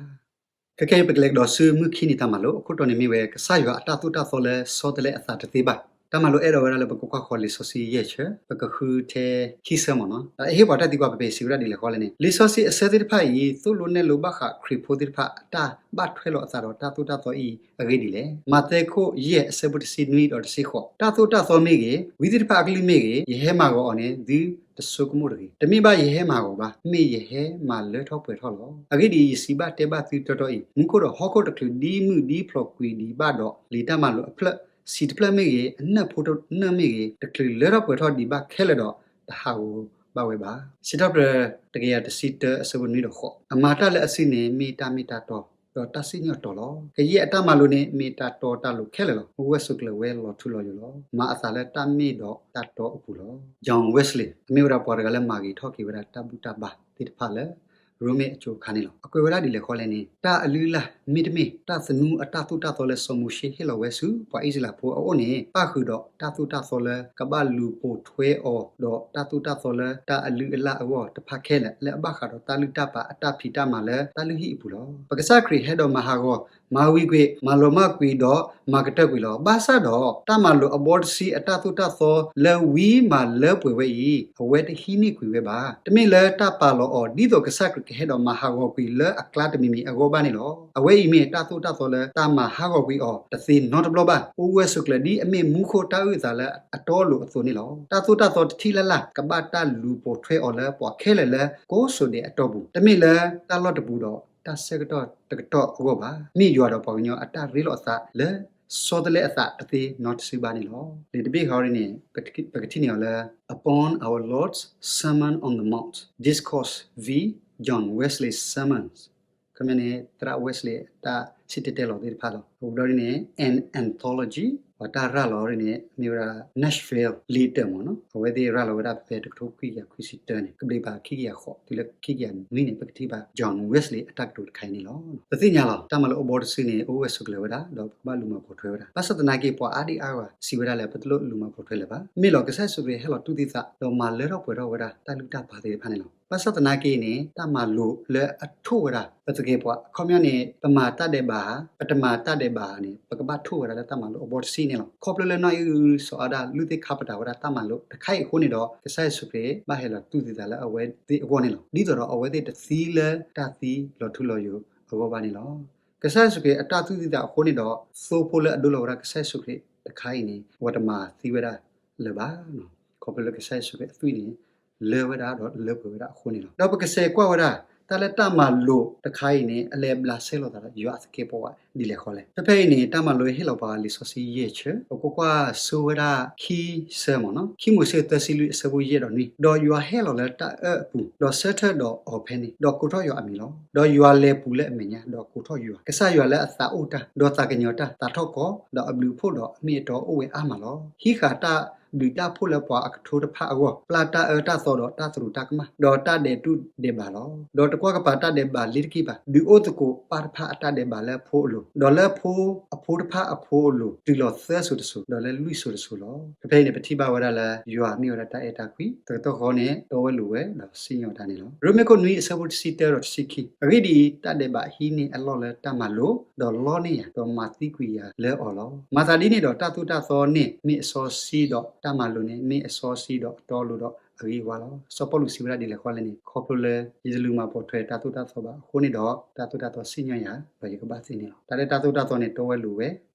ခဲခဲအံၤ ပကလဲၤကဒီးဆူမုၢ်ခံနံၤတၢ်မၤလိ အခိၣ်တီန့ၣ်မ့ၢ်ဝဲ ကစၢ်ယွၤအတၢ်သိၣ်တၢ်သီလၢဆီတလဲအသးတသ့ဘၣ်. တၢ်မၤလိအဲၣ်ဒိးဝဲဒၣ်လၢပကကွၢ်ဃီၤလံာ်စီဆှံယဲၢ်ဆၢ, ပကဃုထဲခံဆၢမ့ၢ်နီၤ. ဒီးအဟ့ၣ်ပှၤတၢ်သံကွၢ်ဖဲဖဲအံၤ စံးဝဲဒၣ်ဒ်လဲၣ်ဃီလဲၣ်န့ၣ်, လံာ်စီဆှံအဆၢသ့ၣ်တဖၣ်အံၤ သိၣ်လိနဲၣ်လိဘၣ်ဃးခရံာ်ဖိသ့ၣ်တဖၣ်အတၢ်ဘၣ်ထွဲလိာ်အသးဒီးတၢ်သိၣ်တၢ်သီအံၤအဂ့ၢ်ဒ်လဲၣ်. မးသဲခိၣ်ယဲၢ်အဆၢဖိတဆံနွံဒီးတဆံဃိး, တၢ်သိၣ်တၢ်သီမ့ၢ်ဂ့ၤ, ဝံသ့ၣ်တဖၣ်အကလုၢ်မ့ၢ်ဂ့ၤ, ယဟဲမၤဂီၤအီၤန့ၣ် သုတဆိကမိၣ်တဂ့ၤ. တမ့ၢ်ဘၣ်ယဟဲမၤဂီၤဘၣ်, မ့ၢ်ယဟဲမၤလၢထီၣ်ပှဲၤထီၣ်လီၤ. အဂ့ၢ်ဒ်အံၤ, ယစံးဘၣ်တဲဘၣ်သုတီတီအံၤ, မူခိၣ်ဒီးဟီၣ်ခိၣ်တချုးဒ်မုၢ်ဒ်ဖျိးကွံာ်ဒံးဘၣ်ဒီး, လံာ်တၢ်မၤလိာ်အဖျၢၣ် စံာ်တဖျၢၣ်မ့ၢ်ဂ့ၤ, အနၢၣ်ဖိတနၢၣ်မ့ၢ်ဂ့ၤ, တချုးလၢထီၣ်ပှဲၤထီၣ်ဒံးဘၣ်ခဲလၢာ်ဒီး တဟးဂီၤဘၣ်ဝဲဘၣ်. စံးထီၣ်ပတြၢၤတကယၤတဆံတၢအဆၢဖိနွံဒီးဃိး, အမၤတၢ်လၢအစုန့ၣ် မ့ၢ်တၢ်မ့ၢ်တၢ်တီ, ဒီးတၢ်စံၣ်ညီၣ်တီၤလီၤ. ကယဲၢ်အတၢ်မၤလိာ်န့ၣ် မ့ၢ်တၢ်တီတၢ်လိၤခဲလၢာ်လီၤ. အိၣ်ဝဲဆိးကျၢၤဝဲလီၤထူလီၤယိာ်လီၤ. မၤအသးလၢတၢ်မ့ၢ်ဒီးတၢ်တီအပူၤလီၤ. John Wesley အမ့ၢ်ဝဲဒၣ်ပှၤတဂၤလၢမၤဂ့ၤထီၣ်က့ၤဝဲဒၣ်တၢ်ဘူၣ်တၢ်ဘါသ့ၣ်တဖၣ်လၢ ရိမ့ၤအစိၤအခါန့ၣ်လီၤ. အကွဲးဝဲဒၣ်ဒ်လဲၣ်ဃီလဲၣ်န့ၣ်, တၢ်အလုၢ်အလၢ်မ့တမ့ၢ် တၢ်သနူအတၢ်သိၣ်တၢ်သီလၢစီၤမိၤၡ့ဟ့ၣ်လီၤဝဲဆူ ပှၤအံၣ်စရ့လးဖိအအိၣ်န့ၣ် ပၣ်ဃုာ်ဒီးတၢ်သိၣ်တၢ်သီလၢကဘၣ်လူၤပိာ်ထွဲအီၤ ဒီးတၢ်သိၣ်တၢ်သီလၢတၢ်အလုၢ်အလၢ်အဂီၢ်တဖၣ်ခဲလၢာ် လၢအဘၣ်ဃးဒီးတၢ်လုၢ်တၢ်ပာ်အတၢ်ဖံးတၢ်မၤလၢတၢ်လုၢ်ဟံၣ်အပူၤလီၤ. ပကစၢ်ခရံာ်ဟဲဒီးမၤဟးဂီၤ မၤဝံၤကွံာ် မၤလီၤမၢ်ကွံာ်ဒီးမၤကတၢၢ်ကွံာ်လီၤ. ဘၣ်ဆၣ်ဒီး တၢ်မၤလိာ်အဘီတဆံအတၢ်သိၣ်တၢ်သီလၢဝံမၤလၢပှဲၤဝဲအံၤ အဝဲတဟံးန့ၢ်ကွံာ်ဝဲဘၣ်. တမ့ၢ်လၢတၢ်ပာ်လီၤအီၤ ဒ်သိးကစၢ်ခရံာ်ကဟဲဒီးမၤဟးဂီၤကွံာ်လၢအကျါတမံၤမံၤအဂီၢ်ဘၣ်န့ၣ်လီၤ. အဝဲအံၤမ့ၢ်တၢ်သိၣ်တၢ်သီလၢတၢ်မၤဟးဂီၤကွံာ်အီၤတသ့နီတဘျီဘၣ်. အိၣ်ဝဲဆိးကျၢၤဒ်အမ့ၢ်မူခိၣ်တၢ်အုၣ်အသးလၢအတီအလိၤအသိးန့ၣ်လီၤ. တၢ်သိၣ်တၢ်သီတထံၣ်လၢ်လၢ် ကဘၣ်တၢ်လူၤပိာ်ထွဲအီၤလၢပှၤခဲလၢာ်လၢကိးစိၤဒဲးအတီၢ်ပူၤ, တမ့ၢ်လၢတၢ်လီၢ်တပူၤဒီး တၢ်ဆၢကတီၢ်တကတီၢ်အဂီၢ်ဘၣ်. မ့ၢ်ယွၤဒီးပှၤကညီအတၢ်ရ့လိာ်အသးလၢ ဆီတလဲအသးတသ့နီတစုဘၣ်န့ၣ်လီၤ. လံာ်တဘ့ၣ်ဃီအံၤန့ၣ် ပကထံၣ်န့ၢ်အီၤလၢ Upon Our Lord's Sermon on the Mount, Discourse v John Wesley's Sermons, ခီပညီန့ၣ် သရၣ် Wesley အတၢ်စံၣ်တဲၤတဲလီၤသ့ၣ်တဖၣ်လီၤ. အဝဲဒၣ်န့ၣ် An Anthology, ပှၤတၢ်ရၤလီၤန့ၣ် မ့ၢ်ဝဲဒၣ် Nashville Letter မ့ၢ်နီၤ. အဝဲသ့ၣ်ရၤလီၤဝဲဒၣ်ဖဲတကထိခွံကယၤခွံဆံတၢန့ၣ် ကဘျံးပၤခံကယၤဃိး တုၤလၢခံကယၤနွံန့ၣ် ပကထံၣ်ဘၣ် John Wesley အတၢ်ကတိၤတခါအံၤန့ၣ်လီၤ. ပသ့ၣ်ညါလီၤ တၢ်မၤလိာ်အဘီတဆံန့ၣ် အိၣ်ဝဲဆိးကျၢၤဝဲဒၣ် ဒီးပကဘၣ်လူၤမၤပိာ်ထွဲဝဲဒၣ်. ဘၣ်ဆၣ်သနာ်က့ ပှၤအါဒံအါဂၤစံးဝဲဒၣ်လၢ ပတလိၣ်လူၤမၤပိာ်ထွဲလၢၤဘၣ်. မ့ၢ်လီၤ ကစၢ်ယ့ၣ်ၡူးခရံာ်ဟဲလီၤတူၢ်သံသး ဒီးမၤလၢထီၣ်ပှဲၤထီၣ်ဝဲဒၣ် တၢ်လုၢ်တၢ်ပာ်သ့ၣ်တဖၣ်န့ၣ်လီၤ. ဘၣ်ဆၣ်သနာ်က့န့ၣ် တၢ်မၤလိာ်လၢအထိၣ်ဝဲဒၣ် ပသကဲးပဝး အခီပညီန့ၣ် ပမၤတၢ်ဒဲးဘးဧါ ပတမၤတၢ်ဒဲးဘးဧါန့ၣ် ပကဘၣ်ထိၣ်ဝဲဒၣ်လၢတၢ်မၤလိာ်အဘီတဆံန့ၣ်လီၤ. ခီဖျိလၢနီၢ်အံၣ်အုစီၤအၤဒၣ် လုၢ်သ့ၣ်ခါပတာ်ဝဲဒၣ်တၢ်မၤလိာ်တခါအံၤအဃိန့ၣ်ဒီး ကစၢ်ယ့ၣ်ၡူးခရံာ်ဘၣ်ဟဲလီၤတူၢ်သံသးလၢအဝဲသ့ၣ်အဂီၢ်န့ၣ်လီၤ. ဒ်သိးဒီးအဝဲသ့ၣ်တသံလၢတၢ်သံလီၤထူလီၤယိာ်အဂီၢ်ဘၣ်န့ၣ်လီၤ. ကစၢ်ယ့ၣ်ၡူးခရံာ်အတၢ်တူၢ်သံသးအဃိန့ၣ်ဒီး သိဖိလၢအဒိလီၤဝဲဒၣ်ကစၢ်ယ့ၣ်ၡူးခရံာ်တခါအံၤန့ၣ် အဝဲတမၤသံဝဲဒၣ်လၢၤဘၣ်. ခီဖျိလၢကစၢ်ယ့ၣ်ၡူးခရံာ်အသွံၣ်န့ၣ် လၢဝဲဒၣ်ဒီးလၢပှဲၤဝဲဒၣ်အဃိန့ၣ်လီၤ. ဒီးပကစဲးကွၢ်ဝဲဒၣ် တၢ်လၢတၢ်မၤလိာ်တခါအံၤန့ၣ် အလဲၤဘျးစဲလိာ်သးဒီးယွၤအသကဲးပဝးဒ်လဲၣ်ဃီလဲၣ်. ဖဲဖဲအံၤန့ၣ် တၢ်မၤလိာ်ဟ့ၣ်လီၤပှၤလံာ်စီဆှံယဲၢ်ဆၢ, ပကကွၢ်ဆိဝဲဒၣ်ခံဆၢမ့ၢ်နီၤ, ခံမိၤၡ့သၢဆံလွံၢ်အဆၢဖိယဲၢ်ဒီးနွံ, ဒီးယွၤဟဲလီၤလၢတၢ်အၢၣ်အပူၤ, ဒီးဆၢထၢၣ်ဒီးအီၤဖဲန့ၣ်, ဒီးကိးထီၣ်ယွၤအမံၤလီၤ. ဒီးယွၤလဲၤပူၤလၢအမဲာ်ညါ, ဒီးကိးထီၣ်ယွၤ, ကစၢ်ယွၤလၢအသးအိၣ်တၢ်, ဒီးသးကညီၤတၢ်, သးထီၣ်ကီ, ဒီးအဘျုးအဖှိၣ်ဒီးအမ့ၢ်အတီအိၣ်ဝဲအါမးလီၤ. ဟံးဃာ်တၢ်ဘျုးတၢ်ဖှိၣ်လၢပှၤအကထိတဖၣ်အဂီၢ်, ပျၢ်တၢ်အၢတၢ်သီဒီးတၢ်သရူးတၢ်ကမၣ်, ဒီးတၢ်ဒဲးတူၢ်ဒဲးဘးလီၤ. ဒီးတကွၢ်ကပၤတၢ်ဒဲးဘးလ့ၤတက့ၢ်ဘၣ်, ဒုးအိၣ်သကိးပၢ်တဖၣ်အတၢ်ဒဲးဘးလၢဖိအလိၤ, ဒီးလၢဖိအဖိတဖၣ်အဖိအလိၤ တုၤလီၤသၢစိၤတစိၤ, ဒီးလၢလွံၢ်စိၤတစိၤလီၤ. ဖဲဖဲအံၤန့ၣ် ပထံၣ်ဘၣ်ဝဲဒၣ်လၢ ယွၤမ့ၢ်ဝဲဒၣ်တၢ်အဲၣ်တၢ်ကွံ, တကတီၢ်ဃီန့ၣ် တီဝဲလိၤဝဲဒီးစံၣ်ညီၣ်တၢ်န့ၣ်လီၤ. ရိမ့ၤခိၣ်နွံအဆၢဖိတဆံတၢဒီးတဆံခံ, အဂ့ၢ်ဒ်အံၤ, တၢ်ဒဲးဘးဟံးန့ၢ်အလီၢ်လၢတၢ်မၤလိာ်, ဒီးလီန့ၢ်ယၤ, ဒီးမၤသံကွံာ်ယၤလၢအီၤလီၤ. မၤသးဒ်န့ၣ်ဒီး တၢ်သိၣ်တၢ်သီန့ၣ်မ့ၢ်အစီဆှံဒီးတၢ်မၤလိာ်န့ၣ် မ့ၢ်အစီဆှံဒီးအတီအလိၤဒီးအဂ့ၤအဝါလီၤ. စီၤပီလူးစံးဝဲဒၣ်ဒ်လဲၣ်ဃီလဲၣ်န့ၣ်, ခီဖျိလၢယတလူၤမၤပိာ်ထွဲတၢ်သိၣ်တၢ်သီဘၣ်အဃိန့ၣ်ဒီး တၢ်သိၣ်တၢ်သီစံၣ်ညီၣ်ယၤ, ဒီးယကဘၣ်သ့န့ၣ်လီၤ. တၢ်လၢတၢ်သိၣ်တၢ်သီန့ၣ် တီဝဲလိၤဝဲ,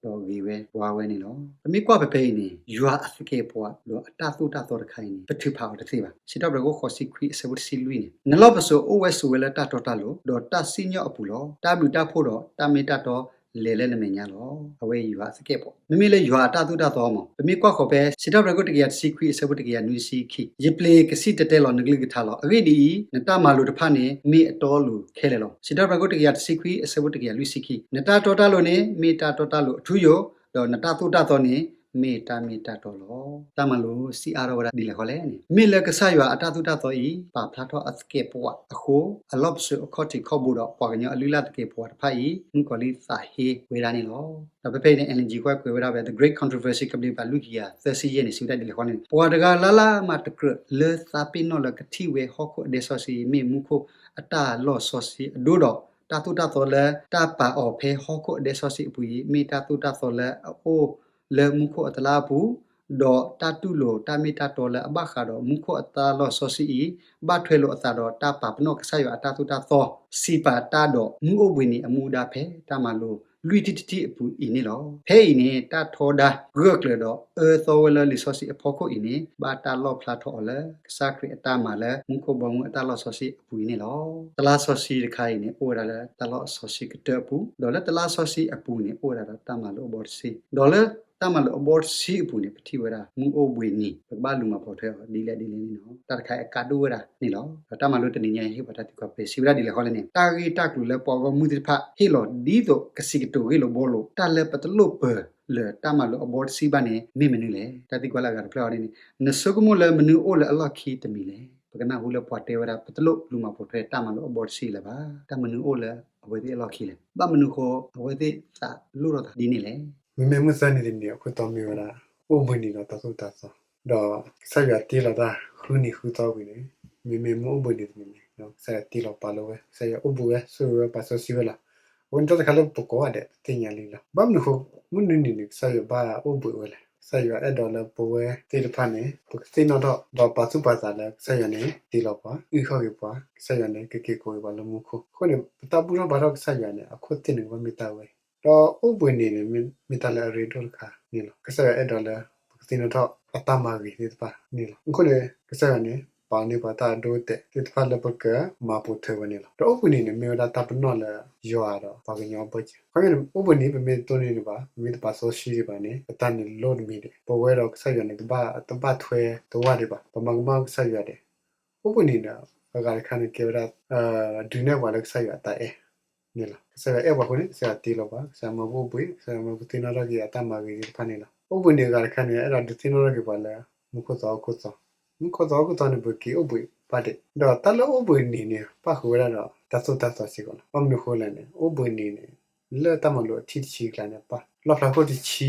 ဒီးဂ့ၤဝဲဝါဝဲန့ၣ်လီၤ. ပမ့ၢ်ကွၢ်ဖဲဖဲအံၤန့ၣ် ယွၤအသကဲးပဝးဒီးအတၢ်သိၣ်တၢ်သီတခါအံၤန့ၣ် ပထုးဖးအီၤတသ့ဘၣ်. စံးထီၣ်ပတြၢၤခိၣ်ဃိးဆံခွံအဆၢဖိတဆံလွံၢ်န့ၣ်, နလီၢ်ပစိာ်အိၣ်ဝဲဆိးဝဲလၢတၢ်တီတၢ်လိၤ, ဒီးတၢ်စံၣ်ညီၣ်အပူၤလီၤ. တၢ်ဘျုးတၢ်ဖှိၣ်ဒီးတၢ်မ့ၢ်တၢ်တီ လဲၤလၢနမဲာ်ညါလီၤ. အဝဲအံၤယွၤအသကဲးပဝး, မ့မ့ၢ်လၢယွၤအတၢ်သိၣ်တၢ်သီမး, ပမ့ၢ်ကွၢ်ဃီၤဖဲ စံးထီၣ်ပတြၢၤခိၣ်တကယၤတဆံခွံအဆၢဖိတကယၤနွံဆံခံ, ယပျ့ၤကစံၣ်တဲၤတဲလီၤနကလုၢ်ကထါလီၤ. အဂ့ၢ်ဒ်အံၤ, နတၢ်မၤလိာ်တဖၣ်န့ၣ် မ့ၢ်အတီအလိၤခဲလၢာ်လီၤ. စံးထီၣ်ပတြၢၤခိၣ်တကယၤတဆံခွံအဆၢဖိတကယၤလွံၢ်ဆံခံ, နတၢ်တီတၢ်လိၤန့ၣ် မ့ၢ်တၢ်တီတၢ်လိၤအထူအယိာ်, ဒီးနတၢ်သိၣ်တၢ်သီန့ၣ် မ့ၢ်တၢ်မ့ၢ်တၢ်တီလီၤ. တၢ်မၤလိာ်စံးအါထီၣ်ဝဲဒၣ်ဒ်လဲၣ်ဃီလဲၣ်န့ၣ်, မ့ၢ်လၢကစၢ်ယွၤအတၢ်သိၣ်တၢ်သီအံၤ ပာ်ဖျါထီၣ်အသကဲးပဝးအဃိ, အလီၢ်ပစိာ်အခီၣ်ထံးခီၣ်ဘိဒီးပှၤကညီအလုၢ်အလၢ်သကဲးပဝးတဖၣ်အံၤ မုၣ်ကီၤလံၢ်သးဟ့ဝဲဒၣ်န့ၣ်လီၤ. ဒီးဖဲဖဲအံၤန့ၣ် Ellen G. White ကွဲးဝဲဒၣ်ဖဲ The Great Controversy ကဘျံးပၤလွံၢ်ကယၤသၢဆံယဲၢ်န့ၣ် စံးဝဲဒၣ်ဒ်လဲၣ်ဃီန့ၣ်, ပှၤတဂၤလၢ်လၢ်မးတကြၢးလၢသးပ့ၤနီၣ်လၢကထံၣ်ဝဲဟီၣ်ခိၣ်အဒဲစီဆှံအံၤ မ့ၢ်မူခိၣ်အတၢ်လီၢ်စီဆှံအဒိဒီး တၢ်သိၣ်တၢ်သီလၢတၢ်ပာ်အီၤဖဲဟီၣ်ခိၣ်အဒဲစီဆှံအပူၤအံၤ မ့ၢ်တၢ်သိၣ်တၢ်သီလၢအအိၣ်လၢမူခိၣ်အသလါအပူၤ, ဒီးတၢ်တူၢ်လိာ်တၢ်မ့ၢ်တၢ်တီလၢအဘၣ်ဃးဒီးမူခိၣ်အတၢ်လီၢ်စီဆှံအံၤ ဘၣ်ထွဲလိာ်အသးဒီးတၢ်ပာ်ပနီၣ်ကစၢ်ယွၤအတၢ်သိၣ်တၢ်သီ, စံးပာ်တၢ်ဒီးမုၢ်အိၣ်ဘှံးနံၤအမူဒါဖဲတၢ်မၤလိာ်လွံၢ်ထံၣ်တထံၣ်အပူၤအံၤန့ၣ်လီၤ. ဖဲအံၤန့ၣ် တၢ်ထီဒါဂၢၢ်ကျၢၤဒီးအၢသီဝဲလၢလံာ်စီဆှံအဖီခိၣ်အံၤန့ၣ် ဘၣ်တၢ်လီၣ်ဖျါထီၣ်အီၤလၢကစၢ်ခရံာ်အတၢ်မၤလၢမူခိၣ်ဘီမုၢ်အတၢ်လီၢ်စီဆှံအပူၤအံၤန့ၣ်လီၤ. တလါစီဆှံတခါအံၤန့ၣ် အိၣ်ဝဲဒၣ်လၢတၢ်လီၢ်စီဆှံကတၢၢ်အပူၤ, ဒီးလၢတလါစီဆှံအပူၤန့ၣ် အိၣ်ဝဲဒၣ်ဒီးတၢ်မၤလိာ်အဘီတဆံ, ဒီးလၢတၢ်မၤလိာ်အဘီတဆံအပူၤန့ၣ် ပထံၣ်ဝဲဒၣ်မုၢ်အိၣ်ဘှံးနံၤ ပကဘၣ်လူၤမၤပိာ်ထွဲအီၤဒ်လဲၣ်ဒ်လဲၣ်န့ၣ်လီၤ. တၢ်တခါအံၤအကါဒိၣ်ဝဲဒၣ်န့ၣ်လီၤ. ဒီးတၢ်မၤလိာ်တနံၤညါအံၤ ဟ့ၣ်ပှၤတၢ်သံကွၢ်ဖဲ စံးဝဲဒၣ်ဒ်လဲၣ်ဃီလဲၣ်န့ၣ်, တၢ်ဂ့ၢ်တၢ်ကျိၤလၢပှၤဂီၢ်မုၢ်သ့ၣ်တဖၣ် ဟ့ၣ်လီၤဒ်သိးကစံးကတိၤဂ့ၢ်လိာ်ဘှီလိာ် တၢ်လၢပတလိၣ်ပၢၤလၢၤတၢ်မၤလိာ်အဘီတဆံဘၣ်န့ၣ် မ့ၢ်မနုၤလဲၣ်. တၢ်သံကွၢ်လၢအဂၤတဖျၢၣ်အံၤန့ၣ်, နဆိကမိၣ်လၢမနုၤအိၣ်လၢအလီၢ်ခံတမံၤလဲၣ်. ပကနၢ်ဟူလၢပှၤတဲဝဲဒၣ် ပတလိၣ်လူၤမၤပိာ်ထွဲတၢ်မၤလိာ်အဘီတဆံလၢၤဘၣ်. တၢ်မနုၤအိၣ်လၢအဝဲသ့ၣ်အလီၢ်ခံလဲၣ်. ဘၣ်မနုၤဃိအဝဲသ့ၣ်သးလိၣ်ထီၣ်သးဒ်န့ၣ်လဲၣ်. မ့မ့ၢ်မုၢ်သၢနံၤတနံၤအခိၣ်တီမ့ၢ်ဝဲဒၣ် အိၣ်ဘှံးနံၤဒီးတၢ်သိၣ်တၢ်သီ, ဒီးကစၢ်ယွၤတ့လီၤတၢ်ဃုနံၤဃုသီဝံၤန့ၣ်, မ့မ့ၢ်မုၢ်အိၣ်ဘှံးနံၤတနံၤန့ၣ် ကစၢ်ယွၤတ့လီၤပာ်လီၤဝဲ, ကစၢ်ယွၤအိၣ်ဘူးဝဲ ဆိၣ်ဂ့ၤဝဲပာ်စီဆှံဝဲလီၤ. အဝဲန့ၣ်တၢ်တခါလၢပကိးဂၤဒဲးသ့ၣ်ညါလံလီၤ. ဘၣ်မနုၤဃိ မုၢ်နွံနံၤန့ၣ် ကစၢ်ယွၤဘၣ်အိၣ်ဘှံးဝဲလဲၣ်. ကစၢ်ယွၤအဲၣ်ဒိးလၢပဝဲသ့ၣ်တဖၣ်န့ၣ် ပကသ့ၣ်နီၣ်ထီၣ် ဒီးပာ်သူၣ်ပာ်သးလၢကစၢ်ယွၤန့ၣ် တ့လီၤပှၤ, အုၣ်ခီၣ်က့ၤပှၤ, ကစၢ်ယွၤန့ၣ် ကက့ၤကိးက့ၤပှၤလၢမူခိၣ်. အဃိန့ၣ် ပတၢ်ဘူၣ်ထီၣ်ဘါထီၣ်ကစၢ်ယွၤန့ၣ် အခိၣ်သ့ၣ်န့ၣ် ကဘၣ်မ့ၢ်တၢ်ဝဲ ဒီးအိၣ်ဘှံးနံၤန့ၣ် မ့ၢ်တၢ်လၢအရ့ဒိၣ်တခါန့ၣ်လီၤ. ကစၢ်ယွၤအဲၣ်ဒိးလၢ ပကသ့ၣ်နီၣ်ထီၣ်အတၢ်မၤဂ့ၤသ့ၣ်တဖၣ်န့ၣ်လီၤ. အဃိန့ၣ် ကစၢ်ယွၤန့ၣ် ပာ်အီၤန့ၢ်ပှၤတၢ်အဒိအတဲာ်သ့ၣ်တဖၣ်လၢပကမၤပိာ်ထွဲဝဲန့ၣ်လီၤ. ဒီးအိၣ်ဘှံးနံၤန့ၣ် မ့ၢ်ဝဲဒၣ်တၢ်ပနီၣ်လၢယွၤဒီးပှၤကညီအဘၢၣ်စၢၤ. ခီပညီန့ၣ် အိၣ်ဘှံးနံၤ ပမ့ၢ်တတိၢ်န့ၢ်ဒံးဘၣ်, ပမ့ၢ်တပာ်စီဆှံဒံးဘၣ်န့ၣ် ပတၢ်န့ၣ်လိၣ်တမံၤဒံး, ပဝဲဒီးကစၢ်ယွၤန့ၣ် တဘၣ်ထွဲတဝၢ်ဒံးဘၣ်, ပမၤကမၣ်ကစၢ်ယွၤဒံး. အိၣ်ဘှံးနံၤန့ၣ် အဂၤတခါန့ၣ် ကဲဝဲဒၣ် ဒုးနဲၣ်ပှၤလၢကစၢ်ယွၤအတၢ်အဲၣ်န့ၣ်လီၤ. ကစၢ်ယွၤအဲၣ်ပှၤအဃိန့ၣ် ကစၢ်ယွၤတ့လီၤပှၤ, ကစၢ်ယွၤမၢပအိၣ်ဘှံး, ကစၢ်ယွၤမၢပသ့ၣ်နီၣ်ထီၣ်က့ၤအတၢ်မၤဂ့ၤသ့ၣ်တဖၣ်န့ၣ်လီၤ. အိၣ်ဘှံးနံၤအဂၤတခါန့ၣ် အဲၣ်ဒိးဒုးသ့ၣ်နီၣ်ထီၣ်က့ၤပှၤလၢ မူခိၣ်သီဟီၣ်ခိၣ်သီ, မူခိၣ်သီဟီၣ်ခိၣ်သီန့ၣ် ပက့ၤအိၣ်ဘှံးဘၣ်ဒံး, ဒီးတၢ်လၢအိၣ်ဘှံးနံၤန့ၣ် ပၣ်ဃုာ်ဝဲဒၣ်ဒီးတၢ်သိၣ်တၢ်သီစ့ၢ်ကီးလီၤ. ဘၣ်မနုၤအဃိလဲၣ်န့ၣ် အိၣ်ဘှံးနံၤန့ၣ် လၢတၢ်မၤလိာ်အထံၣ်တဆံအကျါန့ၣ် ပၣ် လီၣ်ဖျါခိၣ်တဆံ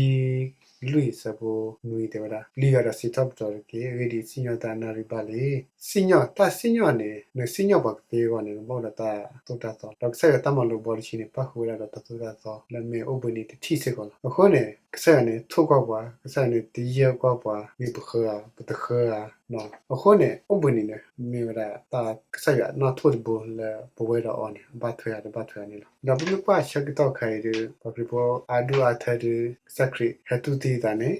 လွံၢ်အဆၢဖိနွံတဲဝဲဒၣ်, ပျံၤယွၤဒီးစံးထီၣ်ပတြၢၤတက့ၢ်, အဂ့ၢ်ဒ်အံၤ, စံၣ်ညီၣ်တၢ်အနၣ်ရံၣ်ဘၣ်လံ. စံၣ်ညီၣ်, တၢ်စံၣ်ညီၣ်န့ၣ် နစံၣ်ညီၣ်ပှၤကသ့အဂီၢ်န့ၣ် နဘၣ်အိၣ်ဒီးတၢ်သိၣ်တၢ်သီ, ဒီးကစၢ်ယွၤတၢ်မၤလိာ်အဘီတဆံန့ၣ် ပၣ်ဃုာ်ဝဲဒၣ်ဒီးတၢ်သိၣ်တၢ်သီလၢအမ့ၢ်အိၣ်ဘှံးနံၤတထံၣ်စ့ၢ်ကီးလီၤ. အဃိန့ၣ် ကစၢ်ယွၤန့ၣ်ထိၣ်ကွၢ်ပှၤ, ကစၢ်ယွၤန့ၣ်တယဲၢ်ကွၢ်ပှၤ, မ့ၢ်ပဃၢဧါ, ပတဃၢဧါ, အဃိန့ၣ် အိၣ်ဘှံးနံၤန့ၣ် မ့ၢ်ဝဲဒၣ်တၢ်ကစၢ်ယွၤနီၣ်ထိၣ်တဘိလၢပဝဲဒီးအီၤန့ၣ် အဘၣ်ထွဲဧါတဘၣ်ထွဲဧါန့ၣ်လီၤ. ဒီးပမ့ၢ်ကွၢ်ဆၢကတီၢ်ခါအံၤဒီး ပှၤခရံာ်ဖိအါဒူၣ်အါထၢဒီး ကစၢ်ခရံာ်ဟဲတူၢ်သံအသးန့ၣ်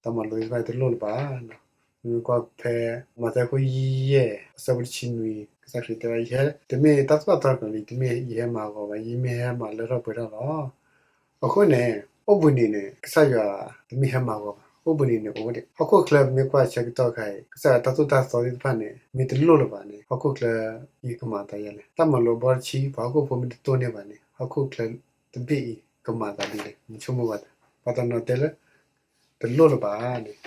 တၢ်မၤလိာ်သ့ၣ်တဖၣ်တလိၣ်လၢၤဘၣ်. ပမ့ၢ်ကွၢ်ဖဲ မးသဲခိၣ်ယဲၢ် အဆၢဖိတဆံနွံ ကစၢ်ခရံာ်တဲဝဲ ယဟဲ တမ့ၢ်တၢ်သိၣ်တၢ်သီတကလံၤ တမ့ၢ်ယဟဲမၤဂီၤဘၣ်, ယမ့ၢ်ဟဲမၤလၢထီၣ်ပှဲၤထီၣ်လီၤ. အဃိန့ၣ် အိၣ်ဘှံးနံၤန့ၣ် ကစၢ်ယွၤတမ့ၢ်ဟဲမၤဂီၤဘၣ်, အိၣ်ဘှံးနံၤန့ၣ်အိၣ်ဝဲဒၣ် ဟီၣ်ခိၣ်ချၢ ပမ့ၢ်ကွၢ်ဆၢကတီၢ်ခါအံၤ ကစၢ်ယွၤတၢ်သိၣ်တၢ်သီသ့ၣ်တဖၣ်န့ၣ် မ့ၢ်တလိၣ်လၢၤဘၣ်န့ၣ် ဟီၣ်ခိၣ်ချၢအံၤကမၤအသးဒ်လဲၣ်. တၢ်မၤလိာ်အဘီတဆံ ပှၤဟီၣ်ခိၣ်ဖိမ့ၢ်တတိၢ်န့ၢ်ဘၣ်န့ၣ် ဟီၣ်ခိၣ်ချၢတဘ့ၣ်အံၤကမၤအသးဒ်လဲၣ်. နဆိကမိၣ်ဘၣ်, ပှၤတနီၤတဲလၢ တလိၣ်လၢၤဘၣ်န့ၣ်,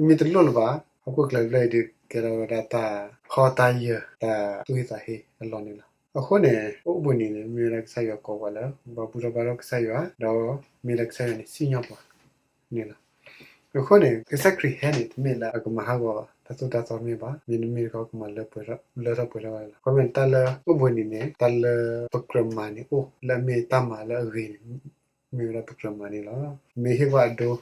မ့ၢ်တလိၣ်လၢၤဘၣ် ဟီၣ်ခိၣ်ချၢတဖျၢၣ်အံၤဒီး ကဲထီၣ်ဝဲဒၣ်တၢ်ဖီတၢ်ယၢၤ တၢ်သူၣ်ဟ့သးဟ့အလီၢ်န့ၣ်လီၤ. အဃိန့ၣ် အိၣ်ဘှံးနံၤန့ၣ် မ့ၢ်ဝဲဒၣ်ကစၢ်ယွၤကိးပှၤလၢ ဘၣ်ဘူၣ်ထီၣ်ဘါထီၣ်ကစၢ်ယွၤ ဒီးမ့ၢ်လၢကစၢ်ယွၤန့ၣ် စံၣ်ညီၣ်ပှၤန့ၣ်လီၤ. အဃိန့ၣ် ကစၢ်ခရံာ်ဟဲန့ၣ် တမ့ၢ်လၢအကမၤဟးဂီၤတၢ်သိၣ်တၢ်သီမ့ၢ်ဘၣ်, မ့တမ့ၢ်တခီ ကမၤလၢထီၣ်ပှဲၤထီၣ်ဝဲလီၤ. ခီမ့ၢ်တၢ်လၢအိၣ်ဘှံးနံၤန့ၣ် တၢ်လၢပကြၢးမၤန့ၣ်အိၣ် လၢအမ့ၢ်တၢ်မၤလၢအဂ့ၤန့ၣ် မ့ၢ်ဝဲဒၣ်ပကြၢးမၤန့ၣ်လီၤ. မ့ၢ်ဟ့ၣ်ဝဲအဒိ ဒ်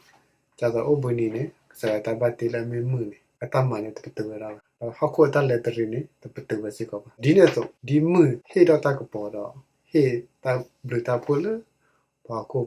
သိးအိၣ်ဘှံးနံၤန့ၣ် ကစၢ်ယွၤတၢ်ဘၣ်တ့လၢအမ့ၢ်မုၢ်န့ၣ် အတၢ်မၤန့ၣ် တပတုာ်ဝဲဒၣ်ဘၣ်, ဒီးဟီၣ်ခိၣ်အတၢ်လဲၤတရံးန့ၣ် တပတုာ်ဝဲစ့ၢ်ကီးဘၣ်. ဒ်န့ၣ်အသိး ဒ်မုၢ်ဟ့ၣ်ထီၣ်တၢ်ကပီၤဒီး ဟ့ၣ်တၢ်ဘျုးတၢ်ဖှိၣ်လၢ ပှၤဟီၣ်ခိၣ်ဖိ ဒီ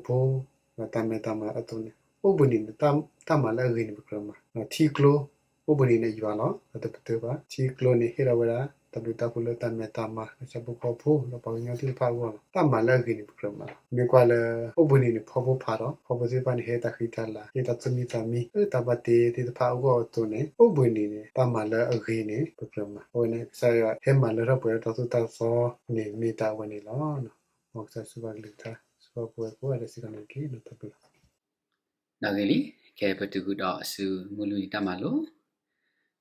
းတၢ်မဲတၢ်မါအသိးန့ၣ် အိၣ်ဘှံးနံၤန့ၣ် တၢ်မၤလၢအဂ့ၤန့ၣ် ပကြၢးမၤ, ဒီးထံကျိ အိၣ်ဘှံးနံၤန့ၣ်ယွၤလီၤ, ဒီးတပတုာ်ဘၣ်. ထံကျိန့ၣ် ဟ့ၣ်ထီၣ်ဝဲဒၣ် တၢ်ဘျုးတၢ်ဖှိၣ်လၢတၢ်မဲတၢ်မါ လၢဆၣ်ဖိကီၢ်ဖိ ဒီးပှၤကညီသ့ၣ်တဖၣ်အဂီၢ်လီၤ. တၢ်မၤလၢအဂ့ၤန့ၣ် ပကြၢးမၤလီၤ. မ့ၢ်ကွၢ်လၢ အိၣ်ဘှံးနံၤန့ၣ် ဖီဖိဖးဒီး ဖီဖိသ့ၣ်တဖၣ်န့ၣ် ဟ့ၣ်တၢ်ဃံတၢ်လၤ ဟ့ၣ်တၢ်သူၣ်မံသးမံ လၢတၢ်ဘၣ်တ့သ့ၣ်တဖၣ်အဂီၢ်အသိးန့ၣ် အိၣ်ဘှံးနံၤန့ၣ် တၢ်မၤလၢအဂ့ၤန့ၣ် ပကြၢးမၤ. အဝဲန့ၣ် ကစၢ်ယွၤဟဲမၤလၢထီၣ်ပှဲၤထီၣ်တၢ်သိၣ်တၢ်သီန့ၣ် မ့ၢ်တၢ်အဝဲန့ၣ်လီၤ. မ်ကစၢ်ယွၤဆိၣ်ဂ့ၤကလုၢ်ကထါ ဆိၣ်ဂ့ၤပဝဲကိးဂၤဒဲးစ့ၢ်ကီးန့ၣ်တက့ၢ်. တၢ်ဘျုးလီၤ. နဂ့ၤလံ, ခဲအံၤပတုၤဃုာ်ဒီးအစုမုၢ်လွံၢ်နံၤတၢ်မၤလိ,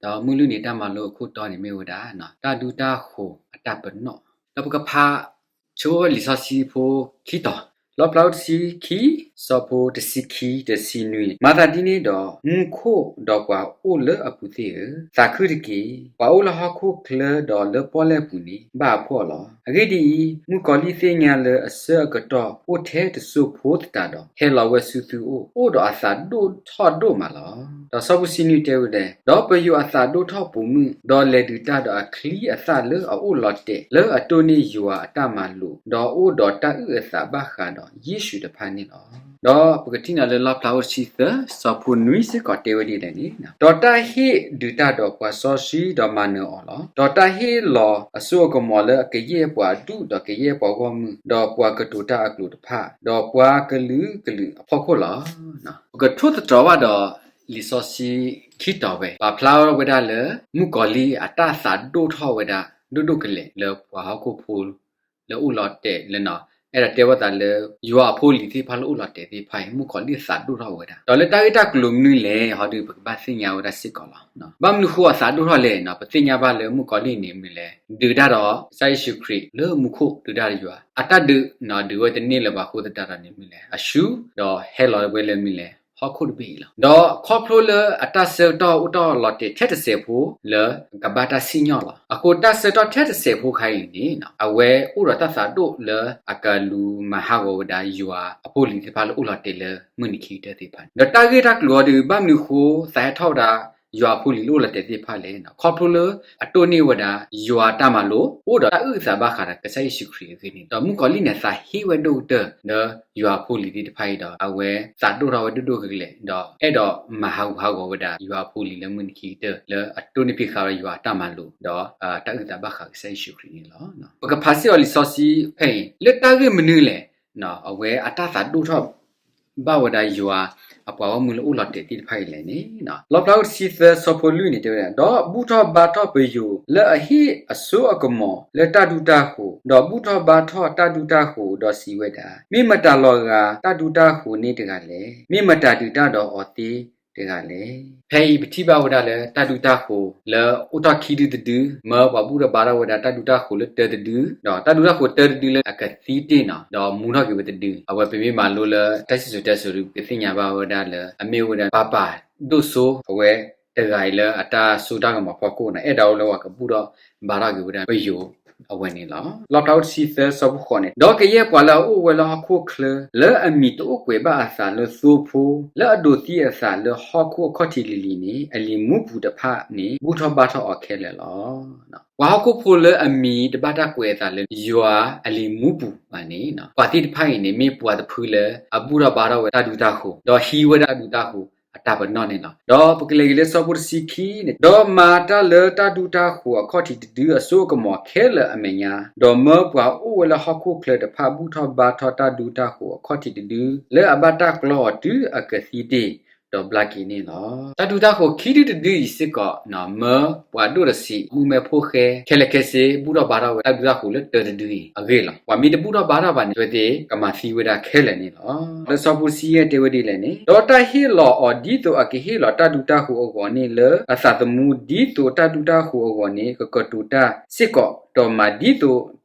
ဒီးမုၢ်လွံၢ်နံၤတၢ်မၤလိအခိၣ်တီန့ၣ်မ့ၢ်ဝဲဒၣ် တၢ်ဒူတၢ်ဃိၤအတၢ်ပနီၣ်, ဒီးပကဖးဆိလံာ်စီဆှံဖိခံတီၤ, လီၣ်ဖျါအိၣ်တဆံခံ ဆၢဖိတဆံခံ တဆံနွံ, မၤသးဒ်န့ၣ်ဒီး မူခိၣ်ဒီးပှၤအိၣ်လၢအပူၤသ့ၣ်ဧၢ, သးခုတက့ၢ်. ပှၤအိၣ်လၢဟီၣ်ခိၣ်ချၢဒီးလၢပီၣ်လဲၣ်ပူၤန့ၣ် ဘၣ်အဖှီၣ်လီၤ. အဂ့ၢ်ဒ်အံၤ, မုၣ်ကီၤလံၢ်သ့ၣ်ညါလၢအဆၢအကတီၢ်အိၣ်ထဲတစိၢ်ဖိသတးဒီး ဟဲလီၤဝဲဆူသုအိၣ်, အိၣ်ဒီးအသးဒိၣ်ထီၣ်ဒိၣ်မးလီၤ. ဒီးဆၢဖိတဆံနွံတဲဝဲဒၣ်, ဒီးပယီၤအသးဒိၣ်ထီၣ်ပိာ်မုၣ်, ဒီးလဲၤဒုးတၢ်ဒီးအချံအသၣ်လၢအအိၣ်လီၤတဲာ် လၢအတိၢ်န့ၢ်ယွၤအတၢ်မၤလိာ်, ဒီးအိၣ်ဒီးတၢ်အုၣ်အသးဘၣ်ဃးဒီးယ့ၣ်ၡူးတဖၣ်န့ၣ်လီၤ. ဒီးပကထံၣ်န့ၢ်လၢလီၣ်ဖျါအိၣ်တဆံသၢ ဆၢဖိနွံစ့ၢ်ကီးတဲဝဲဒ်လဲၣ်န့ၣ်, ဒီးတၢ်ဟ့ၣ်ဒုးတၢ်ဒီးပှၤစီဆှံဒီးမၤနၢၤအီၤလီၤ. ဒီးတၢ်ဟ့ၣ်လီၤအစိအကမီၤလၢအကယဲၢ်ပှၤအဒူၣ်, ဒီးကယဲၢ်ပှၤဂီၢ်မုၢ်, ဒီးပှၤကတိၤတၢ်အကျိာ်တဖၣ်, ဒီးပှၤကလုာ်ကလုာ်အဖီခိၣ်လီၤ. ပကထိၣ်သတြီၤဘၣ်ဒီး လံာ်စီဆှံခံတီၤဝဲ, ပာ်ဖျါဝဲဒၣ်လၢ မုၣ်ကီၤလံၢ်အတၢ်သးဒိၣ်ထီၣ်ဝဲဒၣ် ဒိၣ်ဒိၣ်ကလဲာ်လၢပှၤဟီၣ်ခိၣ်ဖိ လၢအိၣ်လီၤတဲာ်လၢနီၤ, အဲၣ်ဒိးတဲဝဲသးလၢ ယွၤအဖိအလံၤသ့ၣ်တဖၣ်လၢအိၣ်လီၤတဲာ်သ့ၣ်တဖၣ်အံၤ မုၣ်ကီၤလံၢ်သးဒိၣ်ထီၣ်ဝဲဒၣ်, ဒီးလၢတၢ်ဂ့ၢ်တၢ်ကျိၤမနုၤလဲၣ် ဟီဒုးပကဘၣ်သ့ၣ်ညါဝဲဒၣ်စ့ၢ်ကီးလီၤ. ဘၣ်မနုၤဃိအသးဒိၣ်ထီၣ်လဲၣ်နီၤ, ပသ့ၣ်ညါဘၣ်လၢမုၣ်ကီၤလံၢ်န့ၣ်မနုၤလဲၣ်, ဒုးတၢ်ဒီးကစၢ်ယ့ၣ်ၡူးခရံာ်လၢမူခိၣ် ဒုးတၢ်ဒီးယွၤ, အတၢ်ဒုးနီၤ ဒုးဝဲတန့ၢ်လၢၤဘၣ်အဃိသတးဒီးန့ၣ်မနုၤလဲၣ်, အဆူၣ်, ဒီးဟဲလီၤဝဲလၢမနုၤလဲၣ်, ဟီၣ်ခိၣ်တဘ့ၣ်အံၤလီၤ. ဒီးခီဖျိလၢအတၢ်ဆၢကတီၢ်အိၣ်တ့ၢ်လီၤတဲာ်ထဲတစဲးဖိလၢ ကဘၣ်တၢ်စံၣ်ညီၣ်လီၤ. အဃိတၢ်ဆၢကတီၢ်ထဲတစဲးဖိခါအံၤန့ၣ် အဝဲအိၣ်ဒီးတၢ်သးဒိၣ်လၢအကလူၤမၤဟးဂီၤဝဲဒၣ် ယွၤအဖိအလံၤသ့ၣ်တဖၣ်လၢအိၣ်လီၤတဲာ်လၢမုၢ်နံၤခံကတၢၢ်သ့ၣ်တဖၣ်န့ၣ်, ဒီးတၢ်ဂ့ၢ်တၢ်ကျိၤအီၤဒုး ဘၣ်မနုၤဃိသးဟဲထီၣ်ဝဲဒၣ် ယွၤအဖိအလံၤလၢအိၣ်လီၤတဲာ်သ့ၣ်တဖၣ်လဲၣ်. ခီဖျိလၢအတိၢ်န့ၢ်ဝဲဒၣ် ယွၤတၢ်မၤလိာ် အိၣ်ဒီးတၢ်အုၣ်သးဘၣ်ဃးဒီးကစၢ်ယ့ၣ်ၡူးခရံာ်အဂ့ၢ်န့ၣ် ဒီးမုၣ်ကီၤလံၢ်န့ၣ် သးဟ့ဝဲဒိၣ်ကတၢၢ်လၢယွၤအဖိအလံၤသ့ၣ်တဖၣ်အံၤဒီး အဝဲသးဒိၣ်ထီၣ်ဝဲဒိၣ်ဒိၣ်ကလဲာ် ဒီးအဲၣ်ဒိးမၤဟးဂူာ်ဟးဂီၤဝဲဒၣ်ယွၤအဖိအလံၤလၢမုၢ်နံၤခံကတၢၢ် လၢအတိၢ်န့ၢ်ဖံးဃာ်ဝဲယွၤအတၢ်မၤလိာ် ဒီးတၢ်အုၣ်သးဘၣ်ဃးကစၢ်ယ့ၣ်ၡူးခရံာ်န့ၣ်လီၤ. ပကဖးစ့ၢ်ကီးလံာ်စီဆှံဖဲအံၤ လၢတၢ်ဂ့ၢ်မနုၤလဲၣ် အဝဲအတၢ်သးဒိၣ်ထီၣ် ဘၣ်ဝဲဒၣ်ယွၤအပှၤဂီၢ်မုၢ်လၢအိၣ်လီၤတဲာ်သ့ၣ်တဖၣ်အံၤလဲၣ်န့ၣ်, လီၣ်ဖျါအိၣ်တဆံသၢ ဆၢဖိလွံၢ်န့ၣ်တဲဝဲဒၣ်, ဒီးဘူၣ်ထီၣ်ဘါထီၣ်ပယိၤလၢအဟ့ၣ်အစိအကမီၤလၢတၢ်ဒူတၢ်ဃိၤ, ဒီးဘူၣ်ထီၣ်ဘါထီၣ်တၢ်ဒူတၢ်ဃိၤ, ဒီးစံးဝဲဒၣ်, မ့ၢ်မတၤလီၤဂာ်တၢ်ဒူတၢ်ဃိၤန့ၣ်တဂၤလဲၣ်. မ့ၢ်မတၤဒုးတၢ်ဒီးအီၤသ့တဂၤလဲၣ်. ဖဲအံၤပထံၣ်ဘၣ်ဝဲဒၣ်လၢတၢ်ဒူတၢ်ဃိၤလၢအိၣ်ထီၣ်ခံဒုတဒု, မၢပှၤဘူၣ်ထီၣ်ဘါထီၣ်ဝဲဒၣ်တၢ်ဒူတၢ်ဃိၤလၢတၢတဒု, ဒီးတၢ်ဒူတၢ်ဃိၤတၢတဒုလၢအကသံတ့ၢ်နီၤ, ဒီးမူထီၣ်က့ၤဝဲတဒု, အဝဲပမ့ၢ်မၤလိလၢတၢ်စံၣ်စိၤတဲစိၤဒုး ပကသ့ၣ်ညါဘၣ်ဝဲဒၣ်လၢ အမ့ၢ်ဝဲဒၣ်ပၢ်ပၢ်ဒိၣ်စိအဝဲတဂၤအံၤလၢအတၢ်စိတၢ်ကမီၤဖီခိၣ်န့ၣ် အဲၣ်ဒိးလၢပှၤကဘူၣ်ထီၣ်ဘါထီၣ်က့ၤဝဲဒၣ်ပယိၤအဝဲန့ၣ်လီၤ. လီၣ်ဖျါအိၣ်တဆံသၢ ဆၢဖိဃိးန့ၣ်, ဒီးကယဲၢ်ပှၤလၢအအိၣ်ဝဲလၢဟီၣ်ခိၣ်ချၢ လၢအမံၤတအိၣ်ကွဲးဘၣ်အသးလၢသိဖိ လၢအဒိးသံအသးလၢဟီၣ်ခိၣ်အခီၣ်ထံးလံၤလံၤန့ၣ် အလံၤမူပူၤတဖၣ်န့ၣ် ဘူၣ်ထီၣ်ဘါထီၣ်အီၤခဲလၢာ်လီၤ. ပှၤဟီၣ်ခိၣ်ဖိလၢအမံၤတဘၣ်တၢ်ကွဲးအသးလၢယွၤအလံၤမူပူၤဘၣ်န့ၣ်, ပှၤသ့ၣ်တဖၣ်အံၤန့ၣ် မ့ၢ်ပှၤတဖုလၢအဘူၣ်ထီၣ်ဘါထီၣ်ဝဲတၢ်ဒူတၢ်ဃိၤ ဒီးဟံးဝဲဒၣ်တၢ်ဒူတၢ်ဃိၤအတၢ်ပနီၣ်န့ၣ်လီၤ. ဒီးပကလဲၤက့ၤလၢဆၢဖိတဆံခံန့ၣ်, ဒီးမၤတၢ်လၢတၢ်ဒူတၢ်ဃိၤအခီၣ်ထံးတဒုအစိအကမီၤခဲလၢာ်အမဲာ်ညါ, ဒီးမၢပှၤအိၣ်ဝဲလၢဟီၣ်ခိၣ်ချၢတဖၣ် ဘူၣ်ထီၣ်ဘါထီၣ်တၢ်ဒူတၢ်ဃိၤအခီၣ်ထံးတဒု လၢအဘၣ်တၢ်ကျီအီၤတုၤအကသံတ့ၢ် ဒီးဘျါက့ၤန့ၣ်လီၤ. တၢ်ဒူတၢ်ဃိၤခံဒုတဒုအံၤစ့ၢ်ကီး မၢပှၤဒိၣ်တဆံး မုၣ်မဲဖိဃဲ ခဲလၢာ်ခဲဆ့ ဘူၣ်ထီၣ်ဘါထီၣ်ဝဲတၢ်ဒူတၢ်ဃိၤလၢတၢတဒုအံၤအဂ့ၢ်လီၤ. ပှၤမ့ၢ်တဘူၣ်ထီၣ်ဘါထီၣ်ဘၣ်န့ၣ် အဝဲသ့ၣ်ကမၤသံဝဲဒၣ်ခဲလၢာ်န့ၣ်လီၤ. လၢဆၢဖိတဆံယဲၢ်တဲဝဲဒ်လဲၣ်န့ၣ်, ဒီးတၢ်ဟ့ၣ်လီၤအီၤဒ်သိးအကဟ့ၣ်လီၤတၢ်ဒူတၢ်ဃိၤအဂီၢ်န့ၣ်လၢအသးသမူ, ဒ်သိးတၢ်ဒူတၢ်ဃိၤအဂီၢ်န့ၣ် ကကတိၤတၢ်စ့ၢ်ကီး, ဒီးမၤဒ်သိး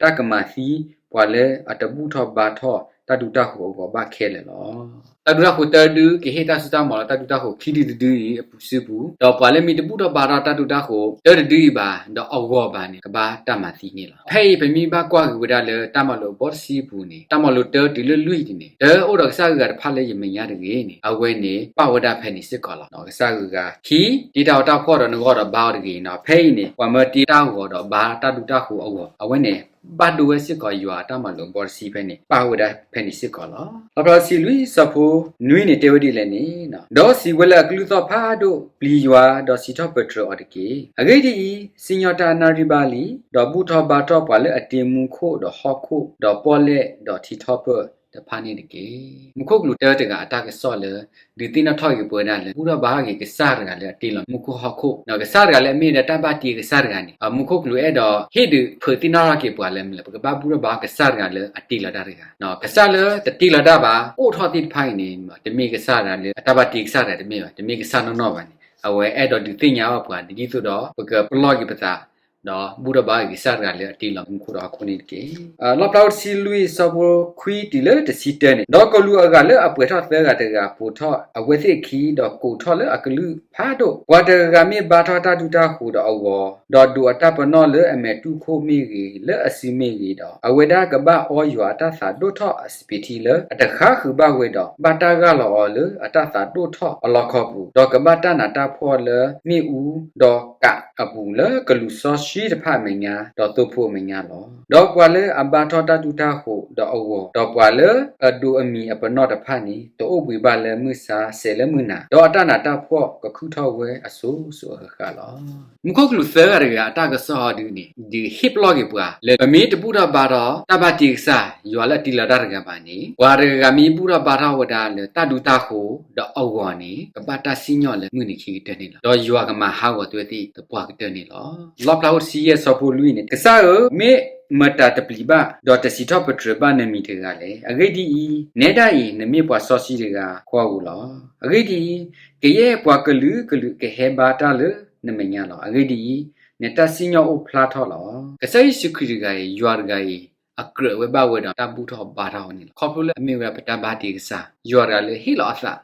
တၢ်ကမၤသံပှၤလၢအတဘူၣ်ထီၣ်ဘါထီၣ်တၢ်ဒူတၢ်ဃိၤအဂီၢ်ဘၣ်ခဲလၢာ်လီၤ. တၢ်ဒူတၢ်ဃိၤတၢတဒုကဟ့ၣ်တၢ်စိတၢ်ကမီၤလၢတၢ်ဒူတၢ်ဃိၤခံဒုတဒုအံၤအပူၤစုပူၤ, ဒီးပှၤလၢမ့ၢ်တဘူၣ်ထီၣ်ဘါထီၣ်တၢ်ဒူတၢ်ဃိၤတၢတဒုအံၤဘၣ် ဒီးအဂီၢ်ဘၣ်န့ၣ် ကဘၣ်တၢ်မၤသံန့ၣ်လီၤ. ဖဲအံၤပမ့ၢ်ဘၣ်ကွၢ်က့ၤဝဲဒၣ်လၢတၢ်မၤလိာ်အဘီတဆံအပူၤန့ၣ်, တၢ်မၤလိာ်တၢတုၤလၢလွံၢ်န့ၣ်, တၢအိၣ်ဒီးကစၢ်ဂုၤဂၤတဖၣ်လၢယမဲာ်ညါတဂ့ၤန့ၣ်, အဝဲန့ၣ်ပာ်ဝဲဒၣ်ဖဲန့ၣ်စ့ၢ်ကီးလီၤ. ကစၢ်ဂုၤဂၤ, ခံ, တ့တၢ်အီၣ်တၢ်ဖှီၣ်ဒီးနဂီၢ်ဒီးဘါအီၤတဂ့ၤန့ၣ်, ဖဲအံၤန့ၣ် ပှၤမၢတ့တၢ်ဂီၤဒီးဘါတၢ်ဒူတၢ်ဃိၤအဂီၢ်, အဝဲန့ၣ် ဘၣ်ဒိဝဲစ့ၢ်ကီးယွၤအတၢ်မၤလိာ်အဘီတဆံဖဲန့ၣ် ပာ်ဝဲဒၣ်ဖဲန့ၣ်စ့ၢ်ကီးလီၤ. လီၣ်ဖျါတဆံလွံၢ် ဆၢဖိနွံန့ၣ်တဲဝဲဒ်လဲၣ်န့ၣ်, ဒီးစံးဝဲလၢအကလုၢ်သီၣ်ဖးဒိၣ်, ပျံၤယွၤ, ဒီးစံးထီၣ်ပတြၢၤအီၤတက့ၢ်. အဂ့ၢ်ဒ်အံၤ, စံၣ်ညီၣ်တၢ်အနၣ်ရံၣ်ဘၣ်လံ, ဒီးဘူၣ်ထီၣ်ဘါထီၣ်ပှၤလၢအတ့မူခိၣ်ဒီးဟီၣ်ခိၣ်, ဒီးပီၣ်လဲၣ်ဒီးထံထီၣ်ပၢၢ်တဖၣ်န့ၣ်တက့ၢ်. မူခိၣ်ကလူးတၢတဂၤအတၢ်ကစီၣ်လၢ ဒုးသ့ၣ်နီၣ်ထီၣ်က့ၤပဝဲဒၣ်လၢ ဘူၣ်ထီၣ်ဘါထီၣ်က့ၤကစၢ်တဂၤလၢအတ့လီၤမူခိၣ်ဟီၣ်ခိၣ်, ကစၢ်တဂၤလၢအမ့ၢ်ဝဲဒၣ်တၢ်ဘၣ်တ့ကစၢ်တဂၤန့ၣ်, မူခိၣ်ကလူးအဲၣ်ဒိးဟ့ၣ်ဒုးဖုးသ့ၣ်နီၣ်ထီၣ်က့ၤပှၤလၢမနုၤလဲၣ်, ပကဘၣ်ဘူၣ်ထီၣ်ဘါကစၢ်တဂၤလၢအတ့လီၤတၢ်တဂၤ, ကစၢ်လၢတတ့လီၤတၢ်ဘၣ် အိၣ်ထီၣ်သ့ၣ်တဖၣ်အံၤန့ၣ် တမ့ၢ်ကစၢ်တဂၤလၢအတၢ်ဘၣ်တ့ကစၢ်တဂၤတမ့ၢ်ဘၣ်, တမ့ၢ်ကစၢ်နီၢ်နီၢ်ဘၣ်န့ၣ်, အဝဲအဲၣ်ဒိးဒုးသ့ၣ်ညါဘၣ်ပှၤ ဒ်သိးဒီး ပကပလီၢ်က့ၤပသး ဒီးဘူၣ်ထီၣ်ဘါက့ၤကစၢ်တဂၤလၢအတ့လီၤမူခိၣ်ဒီးဟီၣ်ခိၣ်န့ၣ်တက့ၢ်. လီၣ်ဖျါအိၣ်တဆံလွံၢ် ဆၢဖိခွံတုၤလၢတဆံတၢန့ၣ်, ဒီးကလူးအဂၤလၢအပှဲၤထီၣ်သၢဂၤတဂၤ ပိာ်ထီၣ်အဝဲသ့ၣ်အခံ, ဒီးကိးထီၣ်လၢအကလုၢ်ဖးဒိၣ်, ပှၤတဂၤဂၤမ့ၢ်ဘါထီၣ်တၢ်ဒူတၢ်ဃိၤဒီးအဂီၤ, ဒီးဒိးအတၢ်ပနီၣ်လၢအမဲာ်တူၢ်ခိၣ်မ့ၢ်ဂ့ၤ, လၢအစုမ့ၢ်ဂ့ၤဒီး, အဝဲဒၣ်ကဘၣ်အီယွၤအတၢ်သးဒိၣ်ထီၣ်အစပံးထံလၢအတဃါဃုာ်ဘၣ်ဝဲဒီး, ဘၣ်တၢ်ဂၢ်လီၤအီၤလၢအတၢ်သးဒိၣ်ထီၣ်အလီခီပူၤ, ဒီးကဘၣ်တၢ်နးတၢ်ဖှီၣ်လၢမ့ၣ်အူဒီးကးအပူၤ လၢကလူးစီဆှံတဖၣ်အမဲာ်ညါ, ဒီးသိဖိအမဲာ်ညါလီၤ. ဒီးပှၤလၢအဘါထီၣ်တၢ်ဒူတၢ်ဃိၤဒီးအဂီၤ, ဒီးပှၤလၢအဒိးအမံၤအပနီၣ်တဖၣ်န့ၣ်, တအိၣ်ဘှံးဘၣ်လၢမုၢ်ဆါစဲးလၢမုၢ်နၤ, ဒီးအတၢ်နးတၢ်ဖှီၣ်ကခုၣ်ထီၣ်ဝဲအစိၤစိၤအဃၣ်ဃၣ်လီၤ. မူခိၣ်ကလူးသၢဂၤတဂၤအတၢ်ကစီၣ်ဟီဒုန့ၣ်, ဒုးဟ့ၣ်ပလီၢ်က့ၤပှၤလၢ ပမ့ၢ်တဘူၣ်ထီၣ်ဘါထီၣ်တၢ်ဘၣ်တ့ကစၢ် ယွၤလၢအတ့လီၤတၢ်တဂၤဘၣ်န့ၣ်, ပှၤတဂၤဂၤမ့ၢ်ဘူၣ်ထီၣ်ဘါထီၣ်ဝဲဒၣ်လၢတၢ်ဒူတၢ်ဃိၤဒီးအဂီၤန့ၣ်, ကဘၣ်တၢ်စံၣ်ညီၣ်လၢမုၢ်နံၤခံကတၢၢ်န့ၣ်လီၤ. ဒီးယွၤကမၤဟးဂီၤဝဲသ့ၣ်သပှၢ်ကတၢၢ်န့ၣ်လီၤ. လီၣ်ဖျါအိၣ်တဆံယဲၢ် ဆၢဖိလွံၢ်န့ၣ်, ကစၢ်ဧၢ, မ့ၢ်မတၤတပျံၤဘၣ်, ဒီးတစံးထီၣ်ပတြၢၤဘၣ်နမံၤတဂၤလဲၣ်. အဂ့ၢ်ဒ်အံၤ, နဲဒၣ်အံၤ နမ့ၢ်ပှၤစီဆှံတဂၤဃီဧိၤလီၤ. အဂ့ၢ်ဒ်အံၤ, ကယဲၢ်ပှၤကလုာ်ကလုာ်ကဟဲဘါတၢ်လၢနမဲာ်ညါလီၤ. အဂ့ၢ်ဒ်အံၤ, နတၢ်စံၣ်ညီၣ်အိၣ်ဖျါထီၣ်လီၤ. ကစၢ်ယ့ၣ်ၡူးခရံာ်တဂၤအံၤ, ယွၤတဂၤအံၤ, အကြၢးဝဲဘၣ်ဝဲဒီးတၢ်ဘူၣ်ထီၣ်ဘါထီၣ်န့ၣ်လီၤ. ခီဖျိလၢအမ့ၢ်ဝဲဒၣ်ပတၢ်ဘၣ်တ့ကစၢ်, ယွၤတဂၤလၢဟ့ၣ်လီၤအသး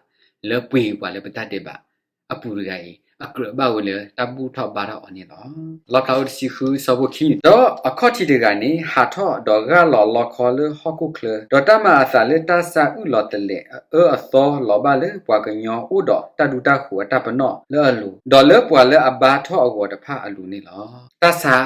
လၢပှ့ၤက့ၤပှၤလၢပတၢ်ဒဲးဘးအပူၤတဂၤအံၤ, အကြၢးဘၣ်ဝဲလၢတၢ်ဘူၣ်ထီၣ်ဘါထီၣ်အီၤန့ၣ်လီၤ. လီၣ်ဖျါအိၣ်တဆံဃုဆၢဖိခံန့ၣ်, ဒီးအခီၣ်ထံးတဂၤန့ၣ် ဟးထီၣ်ဒီးဂၢ်လီၤလီခီလၢဟီၣ်ခိၣ်ချၢ, ဒီးတၢ်မၤအသးလၢတၢ်ဆါအုၣ်လီၤသလဲးအအၢအသီလီၤဘၣ်လၢပှၤကညီအိၣ်ဒီးတၢ်ဒူတၢ်ဃိၤအတၢ်ပနီၣ်လၢအလိၤ, ဒီးလၢပှၤလၢအဘါထီၣ်အဂီၤတဖၣ်အလိၤန့ၣ်လီၤ. တၢ်ဆါ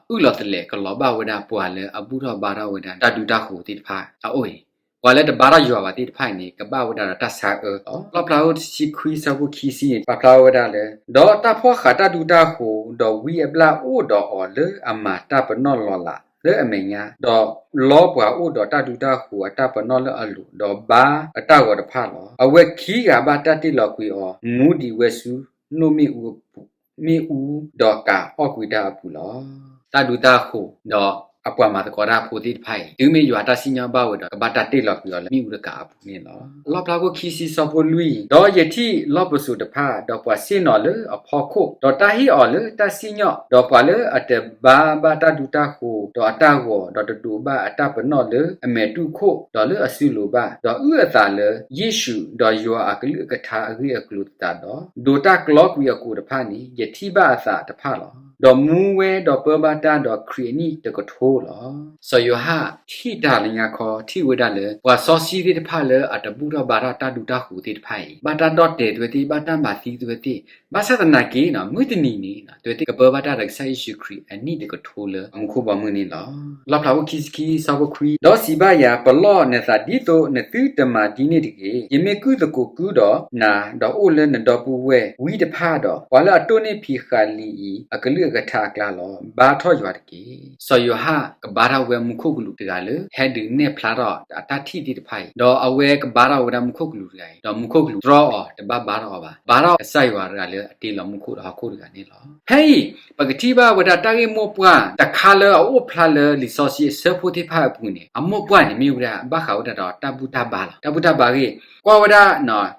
အုၣ်လီၤသလဲးကလီၤဘၣ်ဝဲဒၣ်ပှၤလၢအဘူၣ်ထီၣ်ဘါထီၣ်ဝဲဒၣ်တၢ်ဒူတၢ်ဃိၤသ့ၣ်တဖၣ်အအိၣ်အံၤ, ပှၤလၢတဘါထီၣ်ယွၤဘၣ်သ့ၣ်တဖၣ်အံၤန့ၣ် ကဘၣ်ဝဲဒၣ်ဒီးတၢ်ဆါအၢလီၤ. လီၣ်ဖျါအိၣ်တဆံခွံဆၢဖိခံဆံန့ၣ် ပာ်ဖျါဝဲဒၣ်လၢ, ဒီးတၢ်ဖီၣ်ဃာ်တၢ်ဒူတၢ်ဃိၤ, ဒီးဝံအဘျၣ်အိၣ်ဒီးအီၤလၢအမၤတၢ်ပနီၣ်လီၤလးလၢအမဲာ်ညါ, ဒီးလီပှၤအိၣ်ဒီးတၢ်ဒူတၢ်ဃိၤအတၢ်ပနီၣ်လၢအလိၤ, ဒီးဘါအတၢ်ဂီၤတဖၣ်လီၤ. အဝဲခံဂၤဘၣ်တၢ်တ့ၢ်လီၤကွံာ်အီၤ မူဒံးဝဲဆူနိၣ်မ့ၣ်အူအပူၤ, မ့ၣ်အူ, ဒီးကးအီၣ်ကွံာ်တၢ်အပူၤလီၤ. တၢ်ဒူတၢ်ဃိၤ ဒီးအပှၤမၤသကိးတၢ်ဖိသ့ၣ်တဖၣ်အံၤ တုၤမ့ၢ်ယွၤတၢ်စံၣ်ညီၣ်ဘၣ်ဝဲဒီး ကဘၣ်တၢ်တ့ၢ်လီၤကွံာ်အီၤလၢမ့ၣ်အူတကးအပူၤန့ၣ်လီၤ. လီၣ်ဖျါခိၣ်ခံဆံဆၢဖိလွံၢ်, ဒီးယထံၣ်လီၢ်ပစိာ်တဖၣ်, ဒီးပှၤဆ့ၣ်နီၤလၢအဖီခိၣ်, ဒီးတၢ်ဟ့ၣ်အီၤလၢတၢ်စံၣ်ညီၣ်, ဒီးပှၤလၢအတဘါဘၣ်တၢ်ဒူတၢ်ဃိၤ, ဒီးအတၢ်ဂီၤ, ဒီးတဒိးဘၣ်အတၢ်ပနီၣ်လၢအမဲာ်တူၢ်ခိၣ်, ဒီးလၢအစုလိၤဘၣ်, ဒီးအုၣ်အသးလၢယ့ၣ်ၡူး, ဒီးယွၤအကလုၢ်အကထါအဂ့ၢ်အကျိၤသတးဒီး, ဒိးတၢ်ကျီကွံာ်အကိာ်တဖၣ်န့ၣ် ယထံၣ်ဘၣ်အသးတဖၣ်လီၤ. ဒီးမူဝဲဒီးပၢဘၣ်တၢ် ဒီးခရံာ်အနံၣ်တကထိလီၤ. စီၤယိၤဟၣ်ထံၣ်တၢ်လၢညါခီ ထံၣ်ဝဲဒၣ်လၢ ပှၤစီဆှံသ့ၣ်တဖၣ်လၢအတဘူၣ်ထီၣ်ဘါထီၣ်တၢ်ဒူတၢ်ဃိၤသ့ၣ်တဖၣ်အံၤ ဘၣ်တၢ်ဒီၣ်တဲာ်သုဝဲသ့ၣ်, ဘၣ်တၢ်မၤသံသုဝဲသ့ၣ်, ဘၣ်ဆၣ်သနာ်က့ မုၢ်တနံၤန့ၣ် သုဝဲသ့ၣ်ကပၢဘၣ်တၢ်ဒီးကစၢ်ယ့ၣ်ၡူးခရံာ်အနံၣ်တကထိလၢအမူခိၣ်ဘီမုၢ်န့ၣ်လီၤ. လီၣ်ဖျါခိၣ်ခံဆံခံဆၢဖိခွံ, ဒီးစံးဘၣ်ယၤ, ပလီၢ်နသးဒ်သိးနသုတမၤဒ်န့ၣ်တဂ့ၤ. ယမ့ၢ်ကုၢ်သကိးကုၢ်ဒီးနၤ, ဒီးအိၣ်လၢနဒီပုၢ်ဝဲၢ်ဝံတဖၣ်ဒီး, ပှၤလၢအတိၢ်န့ၢ်ဖံးဃာ်လံာ်အံၤအကလုၢ်အကထါအကျါလီၤ. ဘါထီၣ်ယွၤတက့ၢ်. စီၤယိၤဟၣ်ကဘါထီၣ်ဝဲမူခိၣ်ကလူးတဂၤလၢ ဟဲဒုးနဲၣ်ဖျါထီၣ်အတၢ်ထံၣ်သ့ၣ်တဖၣ်အံၤ, ဒီးအဝဲကဘါထီၣ်ဝဲဒၣ်မူခိၣ်ကလူးတဂၤအံၤ, ဒီးမူခိၣ်ကလူးတြီအီၤတဘၣ်ဘါထီၣ်အီၤဘၣ်. ဘါထီၣ်ကစၢ်ယွၤတဂၤလၢအတ့လီၤမူခိၣ်ဒီးဟီၣ်ခိၣ်တဂၤန့ၣ်လီၤ. ဖဲအံၤ ပကထံၣ်ဘၣ်ဝဲဒၣ်တၢ်ဂ့ၢ်မိၢ်ပှၢ်တခါလၢအအိၣ်ဖျါလၢလံာ်စီဆှံအဆၢဖိသ့ၣ်တဖၣ်အပူၤန့ၣ်, အမိၢ်ပှၢ်န့ၣ်မ့ၢ်ဝဲဒၣ် ဘၣ်ဃးဝဲဒၣ်ဒီးတၢ်ဘူၣ်တၢ်ဘါလီၤ. တၢ်ဘူၣ်တၢ်ဘါအဂ့ၢ်, ကွၢ်ဝဲဒၣ်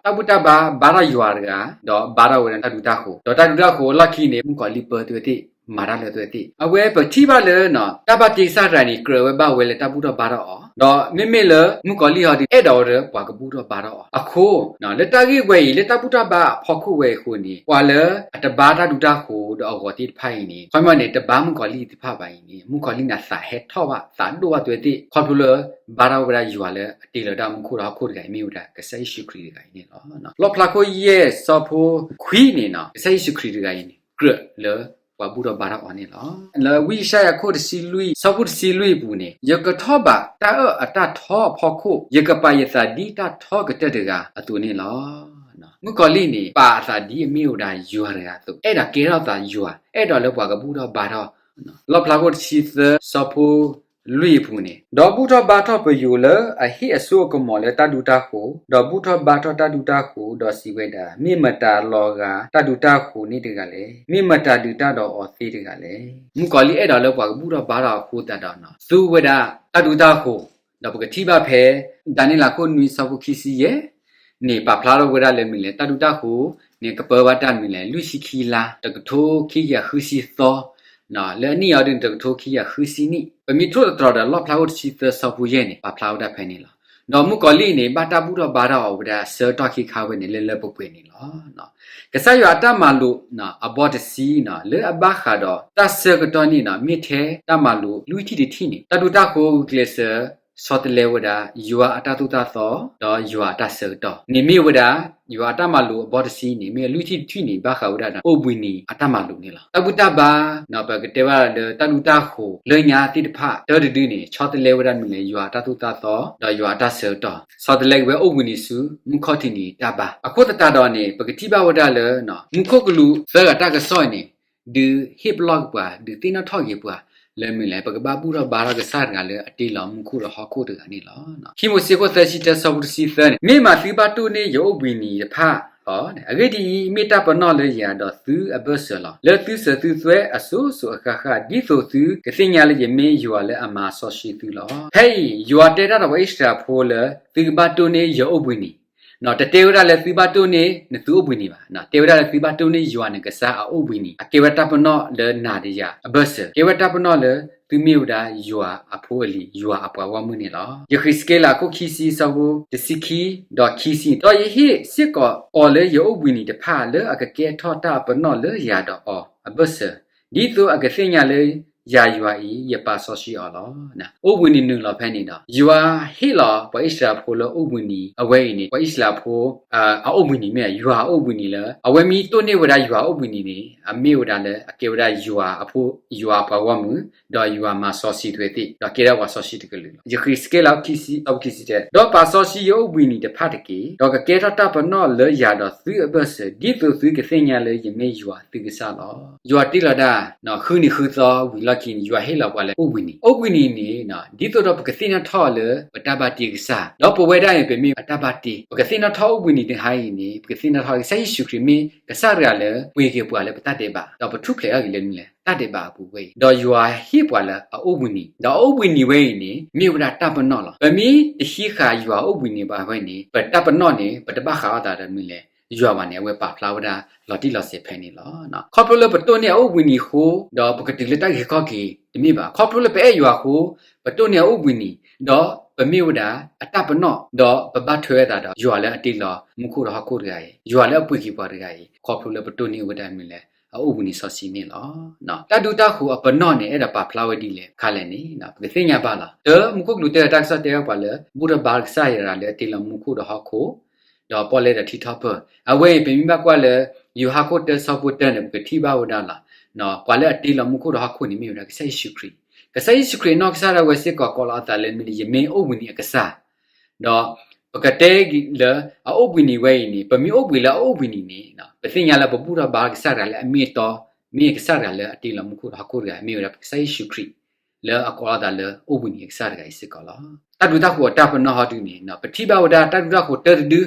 တၢ်ဘူၣ်တၢ်ဘါဘါထီၣ်ယွၤတဂၤ, ဒီးဘါထီၣ်ဝဲဒၣ်တၢ်ဒူတၢ်ဃိၤ, ဒီးတၢ်ဒူတၢ်ဃိၤအလီၢ်ခံန့ၣ် မုၣ်ကီၤလံၢ်ပၢသုဝဲသ့ၣ်, မၤတၢ်လၢသုဝဲသ့ၣ်. အဝဲပထံၣ်ဘၣ်လၢ တၢ်ဘၣ်တ့ကစၢ်တဂၤန့ၣ် ကြၢးဝဲဘၣ်ဝဲလၢတၢ်ဘူၣ်ထီၣ်ဘါထီၣ်အီၤ, ဒီးမ့မ့ၢ်လၢမုၣ်ကီၤလံၢ်ဟီဒုး အဲၣ်ဒိးဝဲဒီးပှၤကဘူၣ်ထီၣ်ဘါထီၣ်အီၤအဃိ, လၢတၢ်ဂ့ၢ်ဝဲအံၤ လၢတၢ်ဘူၣ်ထီၣ်ဘါအဖီခိၣ်ဝဲအံၤအဃိန့ၣ် ပှၤလၢအတဘါတၢ်ဒူတၢ်ဃိၤဒီးအဂီၤသ့ၣ်တဖၣ်အံၤန့ၣ်, ခီမီန့ၣ် တဘါမုၣ်ကီၤလံၢ်သ့ၣ်တဖၣ်ဘၣ်အံၤန့ၣ်, မုၣ်ကီၤလံၢ်န့ၣ်သးဟဲထီၣ်ဘၣ်, သးဒိၣ်ဘၣ်သုဝဲသ့ၣ်, ခီဖျိလၢ ဘါထီၣ်ဝဲဒၣ်ယွၤလၢအတ့လီၤဒၣ်မူခိၣ်ဒီးဟီၣ်ခိၣ်တဂၤအံၤ မ့ၢ်ဝဲဒၣ်ကစၢ်ယ့ၣ်ၡူးခရံာ်တဂၤအံၤန့ၣ်လီၤ. လီၣ်ဖျါခိၣ်ယဲၢ်ဆၢဖိခွံန့ၣ်, ကစၢ်ယ့ၣ်ၡူးခရံာ်တဂၤအံၤန့ၣ် ကြၢးလၢပှၤဘူၣ်ထီၣ်ဘါထီၣ်အီၤန့ၣ်လီၤ. လၢဝံယၡါယၤခိၣ်တဆံလွံၢ်, ဆၢဖိတဆံလွံၢ်အပူၤန့ၣ်, ယကထီၣ်ဘးတၢ်အၢၣ်အတၢ်ထီအဖီခိၣ်, ယကပာ်ယသးဒ်တၢ်ထီကတၢၢ်တဂၤအသိးန့ၣ်လီၤ. မုၣ်ကီၤလံၢ်န့ၣ် ပာ်အသးဒ်အမ့ၢ်ဝဲဒၣ်ယွၤတဂၤအသိး, အဲၣ်ဒိးကဲထီၣ်သးယွၤ, အဲၣ်ဒိးလၢပှၤကဘူၣ်ထီၣ်ဘါထီၣ်. လီၣ်ဖျါခိၣ်တဆံသၢဆၢဖိလွံၢ်အပူၤန့ၣ်, ဒီးဘူၣ်ထီၣ်ဘါထီၣ်ပယိၤလၢအဟ့ၣ်အစိအကမီၤလၢတၢ်ဒူတၢ်ဃိၤ, ဒီးဘူၣ်ထီၣ်ဘါထီၣ်တၢ်ဒူတၢ်ဃိၤ, ဒီးစံးဝဲဒၣ်, မ့ၢ်မတၤလီၤဂာ်တၢ်ဒူတၢ်ဃိၤန့ၣ်တဂၤလဲၣ်. မ့ၢ်မတၤဒုးတၢ်ဒီးအီၤသ့တဂၤလဲၣ်. မုၣ်ကီၤလံၢ်အဲၣ်ဒိးလၢပှၤကဘူၣ်ထီၣ်ဘါထီၣ်အဃိသတးဒီး သူဝဲဒၣ်တၢ်ဒူတၢ်ဃိၤ, ဒီးပကထံၣ်ဘၣ်ဖဲ ဒၤနံးယ့လးခိၣ်နွံဆၢဖိခံဆံယဲၢ်န့ၣ် ပာ်ဖျါထီၣ်ဝဲဒၣ်လၢမနုၤလဲၣ်, တၢ်ဒူတၢ်ဃိၤန့ၣ် ကပၢဘၣ်တၢ်မနုၤလဲၣ်, လွံၢ်ဆံခံလါ, တကထိခံကယၤဃုဆံသီ, လၢအနံၣ်အံၤဒုး တကထိခံကယၤဃုဆံနံၣ်, ပမ့ၢ်ထိၣ်သတြီၤဒီး လီၣ်ဖျါခိၣ်တဆံသၢဆၢဖိယဲၢ်န့ၣ် ပာ်ဖျါဝဲဒၣ်ဖဲန့ၣ်လီၤ. ဒီးမုၣ်ကီၤလံၢ်န့ၣ် ဘၣ်တၢ်ဘူၣ်ထီၣ်ဘါထီၣ်အီၤဝဲဒၣ်ဆၢကတီၢ်ခံခါဝဲန့ၣ် လၢလၢပှဲၤပှဲၤန့ၣ်လီၤ. ကစၢ်ယွၤအတၢ်မၤလိာ်အဘီတဆံန့ၣ် လၢအဘၣ်ဃးဒီးတၢ်ဆၢကတီၢ်န့ၣ် မ့ၢ်ထဲတၢ်မၤလိာ်လွံၢ်ထံၣ်တထံၣ်န့ၣ် တၢ်ဒူတၢ်ဃိၤဂုာ်ကျဲးစၢး ဆီတလဲဝဲဒၣ် ယွၤအတၢ်သိၣ်တၢ်သီ ဒီးယွၤအတၢ်ဆၢကတီၢ်န့ၣ်မ့ၢ်ဝဲဒၣ် ယွၤအတၢ်မၤလိာ်အဘီတဆံန့ၣ် မ့ၢ်လွံၢ်ထံၣ်တထံၣ်န့ၣ် ဘၣ်ဃးဝဲဒၣ်ဒီး အိၣ်ဘှံးနံၤအတၢ်မၤလိာ်န့ၣ်လီၤ. တၢ်ဘူၣ်တၢ်ဘါ ပကတဲဘၣ်လၢတၢ်ဒူတၢ်ဃိၤလၢညါသ့ၣ်တဖၣ် တၢတဒုန့ၣ် ဆီတလဲဝဲဒၣ်မနုၤလဲၣ် ယွၤအတၢ်သိၣ်တၢ်သီ ဒီးယွၤအတၢ်ဆၢကတီၢ် ဆီတလဲက့ၤဝဲအိၣ်ဘှံးနံၤဆူ မုၢ်ခီၣ်ထံးနံၤတၢ်ဘါ အဃိသတးဒီးန့ၣ် ပကထံၣ်ဘၣ်ဝဲဒၣ်လၢ မူခိၣ်ကလူးသၢဂၤတၢ်ကစီၣ်အံၤန့ၣ် ဒုးဟ့ၣ်ပလီၢ်က့ၤပှၤ ဒုးသ့ၣ်နီၣ်ထီၣ်က့ၤပှၤ လၢမနုၤလဲၣ် ပကဘၣ်ဘူၣ်ထီၣ်ဘါထီၣ်ကစၢ်တဂၤလၢအတ့လီၤမူခိၣ်ဒီးဟီၣ်ခိၣ်တဂၤန့ၣ်လီၤ. ခံမိၤၡ့ခိၣ်သၢဆံတၢဆၢဖိတဆံသၢန့ၣ် မ့ၢ်မးသုဘၣ်တိၢ်န့ၢ်ယအိၣ်ဘှံးနံၤတဖၣ်လီၤ. အဂ့ၢ်ဒ်အံၤ, မ့ၢ်တၢ်ပနီၣ်လၢယၤဒီးသုအဘၢၣ်စၢၤလီၤ. လၢသုစၢၤသုသွဲၣ်အစိၤစိၤအဃၣ်ဃၣ် ဒ်သိးသုကသ့ၣ်ညါလၢယမ့ၢ်ယွၤလၢအမၤစီဆှံသုလီၤ. ဖဲအံၤ ယွၤတဲတၢ်ဒီးပှၤအံၣ်စရ့လးဖိလၢ သုကဘၣ်တိၢ်န့ၢ်ယအိၣ်ဘှံးနံၤ တတဲဝဲဒၣ်လၢသုဘၣ်တိၢ်န့ၢ်နသုအိၣ်ဘှံးနံၤဘၣ်, တဲဝဲဒၣ်လၢသုဘၣ်တိၢ်န့ၢ်ယွၤနကစၢ်အအိၣ်ဘှံးနံၤ, အကဲဝဲဒၣ်တၢ်ပနီၣ်လၢနၤဒီးယၤအဘၢၣ်စၢၤ, ကဲဝဲဒၣ်တၢ်ပနီၣ်လၢသုမ့ၢ်ဝဲဒၣ်ယွၤအဖိအလံၤ, ယွၤအပှၤဂီၢ်မုၢ်န့ၣ်လီၤ. ယဃံးစက့လးအခိၣ်ခံဆံ အဆၢဖိတဆံခံဒီးခံဆံ, ဒီးယဟ့ၣ်စ့ၢ်ကီးအီၤလၢယအိၣ်ဘှံးနံၤတဖၣ်လၢအကကဲထီၣ်တၢ်ပနီၣ်လၢယၤဒီးအီၤအဘၢၣ်စၢၤ, ဒ်သိးအကသ့ၣ်ညါလၢယၤယွၤအံၤ ယပာ်စီဆှံအီၤလီၤ. အိၣ်ဘှံးနံၤနုာ်လီၤဖဲန့ၣ်ဒီး ယွၤဟ့ၣ်လီၤပှၤအံၣ်စရ့လးဖိလၢအိၣ်ဘှံးနံၤ အဝဲအံၤန့ၣ် ပှၤအံၣ်စရ့လးဖိ အအိၣ်ဘှံးနံၤမ့ၢ်ယွၤအအိၣ်ဘှံးနံၤလၢ အဝဲမ့ၢ်တိၢ်န့ၢ်ဝဲဒၣ်ယွၤအိၣ်ဘှံးနံၤန့ၣ် အမ့ၢ်ဝဲဒၣ်လၢအကဲဝဲဒၣ်ယွၤအဖိ ယွၤအပှၤဂီၢ်မုၢ်, ဒီးယွၤမၤစီဆှံထွဲသ့ၣ် ဒီးကဲထီၣ်ပှၤစီဆှံတကလုာ်လီၤ. ယဃံးစက့လးအခိၣ်ခံဆံ အဆၢဖိခံဆံတၢ, ဒီးပာ်စီဆှံယအိၣ်ဘှံးနံၤတဖၣ်တက့ၢ်. ဒီးကကဲထီၣ်တၢ်ပနီၣ်လၢယၤဒီးသုအဘၢၣ်စၢၤ ဒ်သိးသုကသ့ၣ်ညါလၢယမ့ၢ်ယွၤသုကစၢ်လီၤ. ယွၤတ့လီၤဒၣ် ဃုနံၤဃုသီဝံၤလီၢ်ခံန့ၣ် ယွၤဟ့ၣ်လီၤပှၤလၢအိၣ်ဘှံးနံၤ, အိၣ်ဘှံးနံၤန့ၣ် ဒ်သိးဒီးပကသ့ၣ်နီၣ်ထီၣ်လၢပတၢ်ဘၣ်တ့ကစၢ်, ဒီးပဝဲဒၣ်အံၤ ပမ့ၢ်အတၢ်ဘၣ်တ့ ပကသ့ၣ်နီၣ်ထီၣ်အိၣ်ဘှံးနံၤတခါအံၤန့ၣ် ပကသ့ၣ်နီၣ်ထီၣ်ကစၢ်ယ့ၣ်ၡူးခရံာ်မ့ၢ်ကစၢ်တဂၤလၢပှ့ၤက့ၤပှၤလၢပတၢ်ဒဲးဘး, ဒီးပထူၣ်ဖျဲးထီၣ်က့ၤလၢမနုၤလဲၣ် တၢ်ဒဲးဘးအပူၤဝဲအံၤ, ဒီးယွၤဟ့ၣ်ပှၤလၢအအိၣ်ဘှံးနံၤ, ဒီးအအိၣ်ဘှံးနံၤဝဲအံၤန့ၣ် မ့ၢ်ဝဲဒၣ်တၢ်ပနီၣ်လီၤ. ပမ့ၢ်တဟံးဃာ်ယွၤအိၣ်ဘှံးနံၤဘၣ်ဝဲန့ၣ် ပတၢ်ပနီၣ်န့ၣ် ပတဘၣ်ဃးအီၣ်သးဒီးမနုၤလဲၣ် ယွၤဘၣ်န့ၣ် အဝဲပာ်ဖျါဝဲဒၣ်လီၤတံၢ်လီၤဆဲးဖဲန့ၣ်လီၤ. ခီဖျိလၢပတိၢ်န့ၢ်အအိၣ်ဘှံးနံၤအဃိ ဒီးပကတုၤလၢတၢ်ဂ့ၤခီၣ်က့ၤတမ့ၢ်ဘၣ်. ခီဖျိလၢပအဲၣ်ယွၤအဃိ ပတိၢ်န့ၢ်အအိၣ်ဘှံးနံၤ, ဒီးပမ့ၢ်ဝဲဒၣ်အတၢ်ပနီၣ်, ဒီးပဘၣ်ထွဲဝဲသးဒီးယွၤလၢအတ့လီၤမူခိၣ်ဒီးဟီၣ်ခိၣ်တဂၤအံၤ, ယွၤလၢအပှ့ၤက့ၤပှၤတဂၤအံၤ, ခီဖျိလၢပတိၢ်န့ၢ်ဝဲဒၣ်မနုၤလဲၣ် အအိၣ်ဘှံးနံၤစီဆှံန့ၣ်လီၤ. တၢ်ဒူတၢ်ဃိၤအပနီၣ်န့ၣ် အဲၣ်ဒိးပာ်ဖျါဝဲဒ်လဲၣ်ခါလဲၣ်န့ၣ် ပကသ့ၣ်ညါဘၣ်လီၤ. တၢ မူခိၣ်ကလူးတဲဝဲတၢ်ကစီၣ်တဲဝဲပှၤလၢ ဘူၣ်ထီၣ်ဘါကစၢ်ယွၤလၢအတ့လီၤမူခိၣ်ဒီးဟီၣ်ခိၣ် ဒီးပီၣ်လဲၣ်ဒီးထံထီၣ်ပၢၢ်, အဝဲအံၤ ပမ့ၢ်ဘၣ်ကွၢ်လၢ ယိၤဟၣ်ခိၣ်တၢ ဆၢဖိတၢန့ၣ် ပကထံၣ်ဘၣ်ဝဲဒၣ်လီၤ. ပှၤလၢအတ့လီၤမူခိၣ်ဒီးဟီၣ်ခိၣ်န့ၣ် မ့ၢ်ဝဲဒၣ်ကစၢ်ယ့ၣ်ၡူးခရံာ်. ကစၢ်ယ့ၣ်ၡူးခရံာ်အနီၢ်ကစၢ်ဒၣ်ဝဲစ့ၢ်ကီး ကိးလီၤအသးလၢမ့ၢ်လၢ ယမ့ၢ်အိၣ်ဘှံးနံၤအကစၢ်, ဒီးပကတဲလၢ အအိၣ်ဘှံးနံၤဝဲအံၤန့ၣ် ပမ့ၢ်အိၣ်ဘှံးလၢအအိၣ်ဘှံးနံၤန့ၣ် ပသ့ၣ်ညါလၢပဘူၣ်ထီၣ်ဘါကစၢ်တဂၤလၢအမ့ၢ်အတီ, မ့ၢ်ကစၢ်တဂၤလၢအတ့လီၤမူခိၣ်ဒီးဟီၣ်ခိၣ်တဂၤ မ့ၢ်ဝဲဒၣ်ကစၢ်ယ့ၣ်ၡူးခရံာ် လၢအကိးလီၤသးလၢအိၣ်ဘှံးနံၤအကစၢ်တဂၤအံၤစ့ၢ်ကီးလီၤ. တၢ်ဒူတၢ်ဃိၤအတၢ်ပနီၣ်ဟီဒုန့ၣ် ပထံၣ်ဘၣ်ဝဲဒၣ်တၢ်ဒူတၢ်ဃိၤတၢတဒု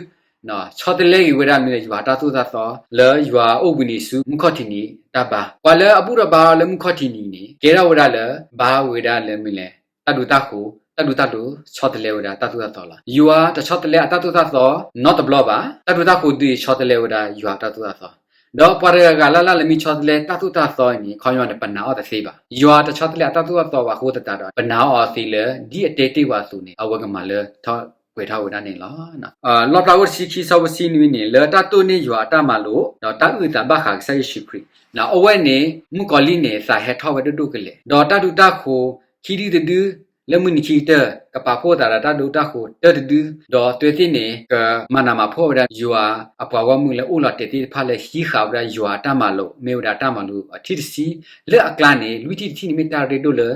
ဆီတလဲက့ၤဝဲဒၣ်မ့ၢ်လၢယွၤအတၢ်သိၣ်တၢ်သီ လၢယွၤအိၣ်ဘှံးနံၤဆူမုၢ်ခီၣ်ထံးနံၤတၢ်ဘါ. ပှၤလၢအဘူၣ်ထီၣ်ဘါထီၣ်လၢမုၢ်ခီၣ်ထံးနံၤန့ၣ် ကဲထီၣ်ဝဲဒၣ်လၢ ဘါဝဲဒၣ်လၢမ့ၢ်လဲၣ် တၢ်ဒူတၢ်ဃိၤ, တၢ်ဒူတၢ်ဃိၤဆီတလဲဝဲဒၣ်တၢ်သိၣ်တၢ်သီလီၤ. ယွၤတဆီတလဲအတၢ်သိၣ်တၢ်သီနီတဘျီဘၣ်. တၢ်ဒူတၢ်ဃိၤဒုအံၤဆီတလဲဝဲဒၣ်ယွၤအတၢ်သိၣ်တၢ်သီ ဒီးပှၤတဂၤဂၤလၢ်လၢ်လၢမ့ၢ်ဆီတလဲတၢ်သိၣ်တၢ်သီအံၤန့ၣ် ခီပညီန့ၣ် ပနာ်အီၤတသ့ဘၣ်. ယွၤတဆီတလဲအတၢ်သိၣ်တၢ်သီဘၣ်အဃိသတးဒီး ပနာ်အီၤသ့လၢ ဒ်အတဲတ့ၢ်ဝဲအသိးန့ၣ် အဝဲကမၤလၢထီၣ်ပှဲၤထီၣ်ဝဲဒၣ်န့ၣ်လီၤ. လီၣ်ဖျါဝဲတဆံခံ ဆၢဖိတဆံနွံန့ၣ် လၢတၢ်တိၢ်န့ၢ်ယွၤအတၢ်မၤလိာ် ဒီးတၢ်အုၣ်အသးဘၣ်ဃးကစၢ်ယ့ၣ်ၡူးခရံာ်, အဝဲန့ၣ် မုၣ်ကီၤလံၢ်န့ၣ် သးဟဲထီၣ်ဝဲဒိၣ်ဒိၣ်ကလဲာ်, ဒီးတၢ်ဒူတၢ်ဃိၤ ခံဒုတဒု လၢမုၢ်နံၤခံကတၢၢ် ကပာ်ဖှိၣ်သးဒီးတၢ်ဒူတၢ်ဃိၤတၢတဒု, ဒီးတွဲသ့ၣ်န့ၣ် ကမၤနးမၤဖှီၣ်ဝဲဒၣ် ယွၤအပှၤဂီၢ်မုၢ်လၢအိၣ်လီၤတဲာ်သ့ၣ်တဖၣ်လၢဟံးဃာ်ဝဲဒၣ်ယွၤအတၢ်မၤလိာ် မ့ၢ်ဝဲဒၣ်တၢ်မၤလိာ်အထံၣ်တဆံ လၢအကျါန့ၣ် လွံၢ်ထံၣ်တထံၣ်န့ၣ်မ့ၢ်တၢ်ရ့ဒိၣ်လၢ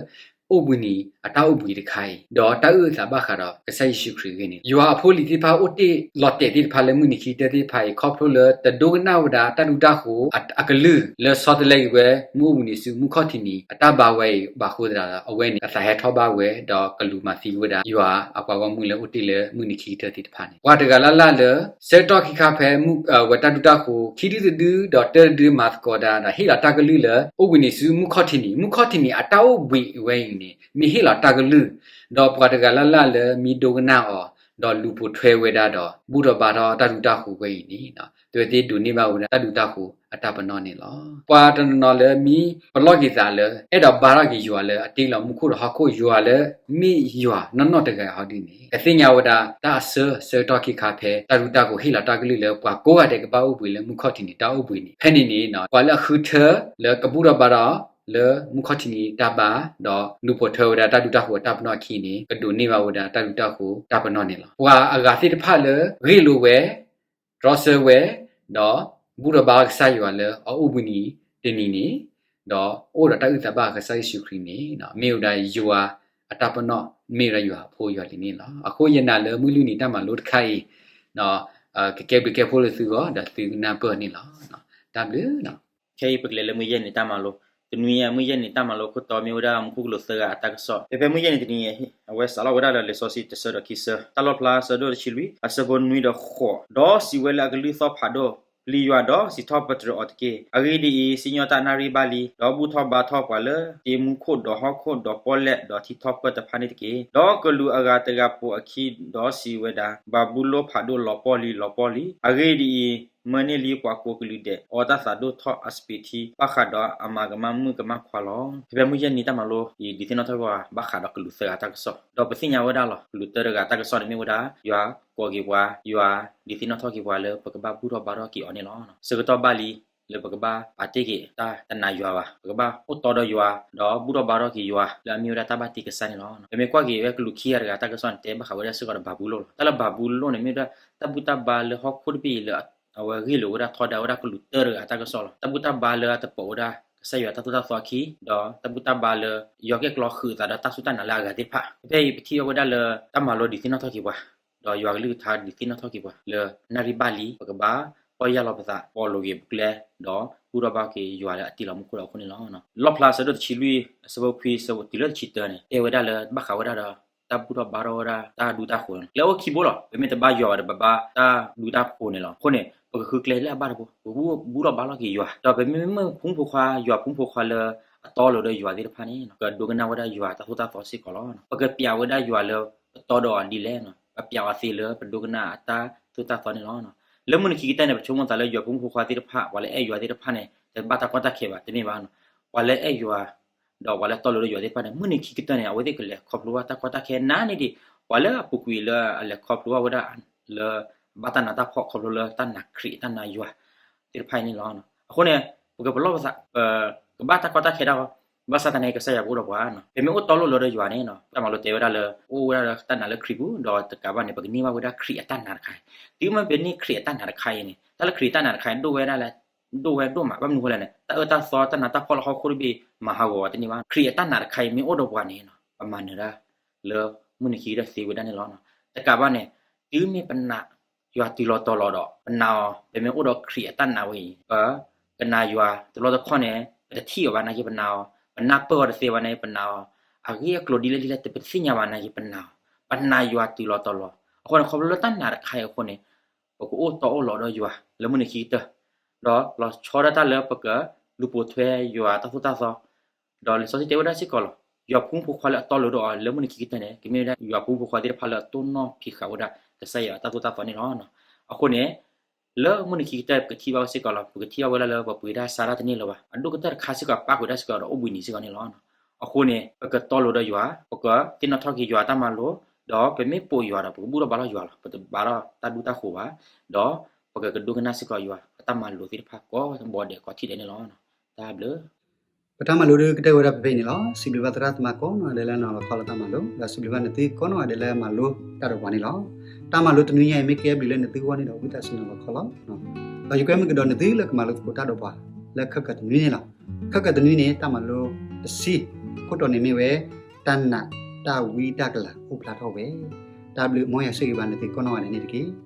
အိၣ်ဘှံးနံၤအတၢ်အိၣ်ဘှံးတခါအံၤ ဒီးတၢ်အုၣ်အသးဘၣ်ဃးဒီးကစၢ်ယ့ၣ်ၡူးခရံာ်အဂ့ၢ်န့ၣ် ယွၤအဖိအလံၤသ့ၣ်တဖၣ်အိၣ်တ့ၢ်လီၤတဲာ်သ့ၣ်တဖၣ်လၢမုၢ်နံၤခံကတၢၢ်သ့ၣ်တဖၣ်အံၤ ခီဖျိလၢတဒိကနၣ်ဝဲဒၣ်တၢ်ဒူတၢ်ဃိၤ အကလုၢ်လၢဆီတလဲက့ၤဝဲ မုၢ်အိၣ်ဘှံးနံၤဆူမုၢ်ခီၣ်ထံးနံၤအတၢ်ဘါဝဲအံၤဘၣ်အဃိသတးဒီး အဝဲန့ၣ် အသးဟဲထီၣ်ဘၣ်ဝဲ ဒီးကလူးမၤသံဝဲဒၣ် ယွၤအပှၤဂီၢ်မုၢ်လၢအိၣ်တ့ၢ်လၢမုၢ်နံၤခံကတၢၢ်သ့ၣ်တဖၣ်န့ၣ် ပှၤတဂၤလၢ်လၢ်လၢ ဆၢကတီၢ်ခံခါဖဲ ဝဲတၢ်ဒူတၢ်ဃိၤ ခံဒုတဒု ဒီးတၢတဒုမၤသကိးတၢ်ဒီး ဟ့ၣ်လီၤတၢ်ကလုၢ်လၢ အိၣ်ဘှံးနံၤဆူမုၢ်ခီၣ်ထံးနံၤ, မုၢ်ခီၣ်ထံးနံၤအတၢ်အိၣ်ဘှံးဝဲအံၤန့ၣ် မ့ၢ်ဟ့ၣ်လီၤတၢ်ကလုၢ်, ဒီးပှၤတဂၤလၢ်လၢ်လၢမ့ၢ်ဒိကနၣ်အီၤ ဒီးလူၤပိာ်ထွဲဝဲဒၣ်ဒီး ဘူၣ်ထီၣ်ဘါထီၣ်တၢ်ဒူတၢ်ဃိၤဝဲအံၤန့ၣ် တဝဲသ့ၣ်ဒိးန့ၢ်ဘၣ်ဝဲဒၣ်တၢ်ဒူတၢ်ဃိၤအတၢ်ပနီၣ်န့ၣ်လီၤ. ပှၤတနီၤနီၤလၢမ့ၢ်ပလီၢ်က့ၤသးလၢ အဲၣ်ဒိးဘါထီၣ်က့ၤယွၤလၢအတ့လီၤမူခိၣ်ဒီးဟီၣ်ခိၣ် ယွၤလၢမ့ၢ်ယွၤနီၢ်နီၢ်တဂၤဟီဒုန့ၣ် ကသ့ၣ်ညါဝဲဒၣ်တၢ်အဆၢဆၢကတီၢ်ခံခါဖဲ တၢ်ဒူတၢ်ဃိၤဟ့ၣ်လီၤတၢ်ကလုၢ်လၢ ပှၤကိးဂၤဒဲးကဘၣ်အိၣ်ဘှံးလၢမုၢ်ခီၣ်ထံးနံၤတၢ်အိၣ်ဘှံးန့ၣ် ဖဲန့ၣ်န့ၣ် ပှၤလၢအဃုထၢလၢကဘူၣ်ထီၣ်ဘါထီၣ်လၢမုၢ်ခီၣ်ထံးနံၤတၢ်ဘါ ဒီးလူၤပိာ်ထွဲဝဲဒၣ်တၢ်ဒူတၢ်ဃိၤအတၢ်ပနီၣ်အခံန့ၣ် ကဒိးန့ၢ်ဘၣ်ဝဲဒၣ်တၢ်ဒူတၢ်ဃိၤတၢ်ပနီၣ်န့ၣ်လီၤ. ပှၤအဂၤသ့ၣ်တဖၣ်လၢဂ့ၢ်လိာ်ဝဲ တြီဆၢဝဲ ဒီးဘူၣ်ထီၣ်ဘါကစၢ်ယွၤလၢအအိၣ်ဘှံးနံၤတနံၤန့ၣ် ဒီးအိၣ်ဒီးတၢ်အုၣ်သးဘၣ်ကစၢ်ယ့ၣ်ၡူးခရံာ်န့ၣ် မ့ၢ်ဝဲဒၣ်ယွၤအတၢ်ပနီၣ် မ့ၢ်ဝဲဒၣ်ယွၤအဖိယွၤလံၤန့ၣ်လီၤ. အဃိယနာ်လၢမုၢ်လွံၢ်နံၤတၢ်မၤလိတခါအံၤ ကကဲဘျုးကဲဖှိၣ်လၢသုဂီၢ် ဒီးသုကနၢ်ပၢၢ်န့ၣ်လီၤ. တၢ်ဘျုး ခဲအံၤပကလဲၤလၢမုၢ်ယဲၢ်နံၤတၢ်မၤလိ, တနွံအံၤမုၢ်ယဲၢ်နံၤတၢ်မၤလိခိၣ်တီမ့ၢ်ဝဲဒၣ်မူခိၣ်ကလူးသၢဂၤအတၢ်ကစီၣ်. ဖဲဖဲမုၢ်ယဲၢ်နံၤတနံၤအံၤ အဝဲစးထီၣ်ဝဲဒၣ်ဒီးလံာ်စီဆှံတဆၢဒီးခံဆၢ, တၢ်လီၣ်ဖျါဆၢဒိၣ်တဆံလွံၢ် အဆၢဖိနွံဒီးဃိး, ဒီးစံးဝဲလၢအကလုၢ်သီၣ်ဖးဒိၣ် ပျံၤယွၤဒီးစံးထီၣ်ပတြၢၤအီၤတက့ၢ်. အဂ့ၢ်ဒ်အံၤ, စံၣ်ညီၣ်တၢ်နၣ်ရံၣ်ဘၣ်လံ, ဒီးဘူၣ်ထီၣ်ဘါထီၣ်ပှၤလၢတ့မူခိၣ်ဒီးဟီၣ်ခိၣ်ဒီးပီၣ်လဲၣ်ဒီးထံထီၣ်ပၢၢ်တဖၣ်န့ၣ်တက့ၢ်. ဒီးကလူးအဂၤတဂၤပိာ်အခံဒီးစံးဝဲဒၣ်, ဘၤဘူလိၣ်ဖးဒိၣ်လီၤပှီၢ်လံ လီၤပှီၢ်လံ. အဂ့ၢ်ဒ်အံၤ, မၢန့ၢ်လံပှၤကိးကလုာ်ဒဲး အီတၢ်သးဒိၣ်ထီၣ်အစပံးထံ ဘၣ်ဃးဒီးအမၤကမၣ်မုၣ်ကမၣ်ခွါလီၤ. ဖဲဖဲမုၢ်ယဲၢ်နံၤတၢ်မၤလိအံၤ ဒုးသ့ၣ်နီၣ်ထီၣ်က့ၤပှၤဘၣ်ဃးဒီးကလူးသၢဂၤတၢ်ကစီၣ်, ဒီးပသ့ၣ်ညါဝဲဒၣ်လီၤ ကလူးသၢဂၤတၢ်ကစီၣ်န့ၣ်မ့ၢ်ဝဲဒၣ် ယွၤကိးက့ၤပှၤ, ယွၤဒုးသ့ၣ်နီၣ်ထီၣ်က့ၤပှၤလၢပကဘၣ်ဘူၣ်ထီၣ်ဘါထီၣ်က့ၤအီၤန့ၣ်လီၤ. ဆၢကတီၢ်ဘၣ်လံ လၢပကဘၣ်ပာ်တ့ၢ်က့ၤတၢ်တနာ်ယွၤဘၣ်, ပကဘၣ်အိၣ်တီဒီးယွၤ ဒီးဘူၣ်ထီၣ်ဘါထီၣ်က့ၤယွၤ လၢအမ့ၢ်ဝဲဒၣ်တၢ်ဘၣ်တ့ကစၢ်န့ၣ်လီၤ. ပမ့ၢ်ကွၢ်က့ၤဝဲကလူးခံဂၤတဂၤတၢ်ကစီၣ်န့ၣ် တဲဘၣ်ဃးဝဲဒၣ်စ့ၢ်ကီးဒီးဘၤဘူလိၣ်လီၤ. တၢ်လၢဘၤဘူလိၣ်န့ၣ် မ့ၢ်ဝဲဒၣ်တၢ်ဘူၣ်တၢ်ဘါလၢဟီၣ်ခိၣ်တဘ့ၣ်အံၤလၢ အဝဲဂ့ၢ်လိာ်ဝဲဒၣ်ထီဒါဝဲဒၣ်ကလူးသၢဂၤတၢ်ကစီၣ်လီၤ. တၢ်ဘူၣ်တၢ်ဘါလၢအတပိာ်ဝဲဒၣ်ကစၢ်ယွၤတၢ်သိၣ်တၢ်သီအခံ, ဒီးတၢ်ဘူၣ်တၢ်ဘါလၢ ယွၤကဲကျီဃုာ်အသးဒီးတၢ်စူၢ်တၢ်နာ်လၢအဂၤသ့ၣ်တဖၣ်. ဖဲအံၤပထံၣ်ဘၣ်ဝဲဒၣ်လၢ တၢ်မၤလိဒုးသ့ၣ်နီၣ်ထီၣ်က့ၤပှၤ, ဒီးယွၤကလုၢ်ကထါဒုးသ့ၣ်နီၣ်ထီၣ်က့ၤပှၤ လၢနၣ်ရံၣ်ဘၣ်လံ ပကဘၣ်ပီၢ်ယၢ်လီၤပသး ပီၣ်လိာ်က့ၤပကျဲ ဒီးဘူၣ်ထီၣ်ဘါက့ၤယွၤလၢအတ့လီၤမူခိၣ်ဒီးအဃိန့ၣ်လီၤ. လီၣ်ဖျါဆၢဒိၣ်တဆံလွံၢ် အဆၢဖိခွံတုၤလၢတဆံတၢန့ၣ် တဲဝဲဒၣ်လၢဘၣ်ဃးဝဲဒၣ်ဒီး တၢ်ဘူၣ်ထီၣ်ဘါထီၣ်ဝဲဒၣ်တၢ်ဒူတၢ်ဃိၤန့ၣ် ကျဲအိၣ်ခံဘိလီၤ. ပမ့ၢ်တဘါယွၤဘၣ်ဒီး ပဘါတၢ်ဒူတၢ်ဃိၤန့ၣ်လီၤ. အဃိန့ၣ် ပကဃုကျဲလၢအဘၣ်တဘိ ပကဘူၣ်ထီၣ်ဘါထီၣ်က့ၤယွၤ, ဒီးပမ့မ့ၢ်ဖိမုၣ်ဖိခွါ ယွၤဖိမုၣ်ဖိခွါလၢအတီအလိၤဒီးယွၤသ့ၣ်တဖၣ်န့ၣ် ကဒိကနၣ်ဝဲဒၣ်ယွၤတၢ်သိၣ်တၢ်သီစ့ၢ်ကီးလီၤ. ပကပျးဝဲဒၣ်ယွၤလၢပတီဒီးအီၤဒ်လဲၣ်, ပပျးအီၤသ့လၢပဒိကနၣ်အတၢ်သိၣ်တၢ်သီန့ၣ်လီၤ. လၢမုၢ်နံၤခံကတၢၢ်န့ၣ် ပဆိကမိၣ်သးလၢယွၤဖိမုၣ်ဖိခွါသ့ၣ်တဖၣ် ပှၤလၢအဲၣ်ယွၤသ့ၣ်တဖၣ်န့ၣ် တဘၣ်တၢ်ကီတၢ်ခဲဘၣ်, တမ့ၢ်ဘၣ်. ပှၤလၢအဲၣ်ယွၤ ဒီးပှၤလၢတီလိၤဒီးယွၤသ့ၣ်တဖၣ်န့ၣ် မုၢ်နံၤခံကတၢၢ်န့ၣ် အဝဲသ့ၣ်ကလဲၤခီဖျိဘၣ်တၢ်ကီတၢ်ခဲနးန့ၢ်ဒံး ပှၤလၢအပူၤကွံာ်လၢအလဲၤခီဖျိဘၣ်ဝဲဒၣ်လၢ ဘၣ်တၢ်နးတၢ်ဖှီၣ်ခီဖျိလၢတၢ်နာ်ခရံာ်တၢ်နာ်ယွၤသ့ၣ်တဖၣ်အံၤန့ၣ်လီၤ. အဃိန့ၣ် ပကပလီၢ်ပသး ပကဘၣ်တၢ်ကီတၢ်ခဲဒၣ်ဝဲ ဘၣ်ဆၣ်သနာ်က့ ကစၢ်ယွၤကအိၣ်ဒီးပှၤ, ပမ့ၢ်အိၣ်တီလိၤလီၤဒီးယွၤန့ၣ် တၢ်မၤလိတဲဝဲဒၣ်လၢ အိၣ်ဝဲဒၣ်လၢတၢ်နာ်လၢခရံာ်ပူၤ ဒီးတကးဘၣ်န့ၣ် ပကန့ၢ်ဘၣ်ဝဲဒၣ်ခရံာ်အတၢ်နာ်တခါအံၤ, တုၤမ့ၢ်ပန့ၢ်ခရံာ်အတၢ်နာ်တခါအံၤန့ၣ် တၢ်လၢခရံာ်အတၢ်နာ်တခါအံၤ ဒိၣ်ဝဲဒၣ်လၢ ဒိၣ်ဝဲဒိၣ်မး ဘၣ်မနုၤအဃိလဲၣ်န့ၣ် တၢ်အၢတၢ်သီတၢ်နးတၢ်ဖှီၣ်လၢဟီၣ်ခိၣ်တဘ့ၣ် မၤဟးဂီၤဝဲတန့ၢ်ဘၣ်. ခရံာ်အတၢ်နာ်တခါအံၤမ့ၢ်အိၣ်ဒီးပှၤန့ၣ် ပမၤနၢၤဒၣ် လၢမုၢ်နံၤခံကတၢၢ်သ့ဝဲဒၣ်န့ၣ်လီၤ. တကးဘၣ်န့ၣ် တုၤမ့ၢ်ပနာ်ယွၤတုၤလီၤတီၤလီၤဒီး ပနာ်အီၤ ပမ့ၢ်အိၣ်ဒီးခရံာ်အတၢ်နာ်ဝဲအံၤ ပကနာ်ယွၤတဘျီတခီၣ်န့ၣ် ပတထံၣ်အီၤဘၣ်နာ်က့ ပနာ်အီၤ, ပနၢ်ပၢၢ်အီၤတသ့ဘၣ်နာ်က့ ပနာ်အီၤ, အဂ့ၢ်အကျိၤဒ်လဲၣ်ဒ်လဲၣ် ပတသ့ၣ်ညါဘၣ်နာ်က့ ပနာ်အီၤ, ပနာ်ယွၤတုၤလီၤတီၤလီၤ. အဃိန့ၣ် ခီဖျိလၢတၢ်နာ်တခါအံၤအဃိန့ၣ် ပကအိၣ်တီအိၣ်လီၤဒီးယွၤလၢမုၢ်နံၤခံကတၢၢ်, ဒီးလီၤဆီဒၣ်တၢ်လၢပကလူၤပိာ်ထွဲယွၤတၢ်သိၣ်တၢ်သီ ဒီးလံာ်စီဆှံတဲဝဲဒၣ်စ့ၢ်ကီးလီၤ. ယွၤဖိမုၣ်ဖိခွါလၢအတီလိၤဒီးအီၤလၢမုၢ်နံၤခံကတၢၢ်န့ၣ် ကမ့ၢ်ဝဲဒၣ်ယွၤဖိမုၣ်ဖိခွါသ့ၣ်တဖၣ်လၢအတိၢ်နီၣ်ဖံးဃာ်ဝဲဒၣ်ကစၢ်ယွၤအတၢ်သိၣ်တၢ်သီန့ၣ်လီၤ. အဃိန့ၣ် လၢမုၢ်နံၤခံကတၢၢ်ပကထံၣ်ဘၣ်ဝဲစ့ၢ်ကီးလီၤ. ပကထံၣ်ဘၣ်ဝဲဒၣ်လၢပပှ့ၤတၢ်ဆါတၢ်တန့ၢ်လၢၤဘၣ်. အဒိၣ်ကတၢၢ်တခါစ့ၢ်ကီး ပၣ်ဃုာ်တၢ်စ့ၢ်ကီးဒီးအိၣ်ဘှံးနံၤစ့ၢ်ကီးန့ၣ်လီၤ. အဃိန့ၣ် ပကတီလိၤဒီးယွၤ, ပကသ့ၣ်နီၣ်ထီၣ်က့ၤယွၤတၢ်မၤလိ, ဒီးပမ့ၢ်ပိာ်ယွၤဒီး ပကဘူၣ်ထီၣ်ဘါထီၣ်ယွၤလီၤ. ပတဘါထီၣ်တၢ်ဒူတၢ်ဃိၤဘၣ်, ဒီးပကကဒိကနၣ်စ့ၢ်ကီးယွၤအတၢ်မၤလိာ်သ့ၣ်တဖၣ်ကိးဘီဒဲးကိးထံၣ်ဒဲးန့ၣ်လီၤ. တၢ်ဘျုး ပတၢ်မၤလိဒုးကတၢၢ်ဝဲဒၣ်ဖဲဖဲအံၤန့ၣ်လီၤ. စံးဘျုးဘၣ်သရၣ်သမါကိးနီၢ်ဂၤဒဲးလၢနီၤလီၤခီလၢတၢ်မၤလိ, ဒီးစံးဘျုးဘၣ်နသုကိးနီၢ်ဂၤဒဲးလၢမၤလိတၢ်ဒီးပှၤန့ၣ်လီၤ. တၢ်မၤလိတနွံညါအံၤ မ့ၢ်ကဲဘျုးလၢနသုဂီၢ်န့ၣ်ဒီး ဝံသးစူၤနီၤလီၤခီလီၤ. ဒီးယကွဲမုာ်ကဒီးနသုလၢကမၤလိသကိးတၢ်ဒီးပှၤ လၢခဲကတနွံန့ၣ်လီၤ. ခဲကတနွံန့ၣ် တၢ်မၤလိတဆံ အခိၣ်တီန့ၣ်မ့ၢ်ဝဲ တၢ်နာ်တၢ်ဝံတၢ်ကလၤအိၣ်ဖျါထီၣ်ဝဲ. တၢ်ဘျုး မ်ယွၤဆိၣ်ဂ့ၤဘၣ်နသုကိးနီၢ်ဂၤဒဲးန့ၣ်တက့ၢ်.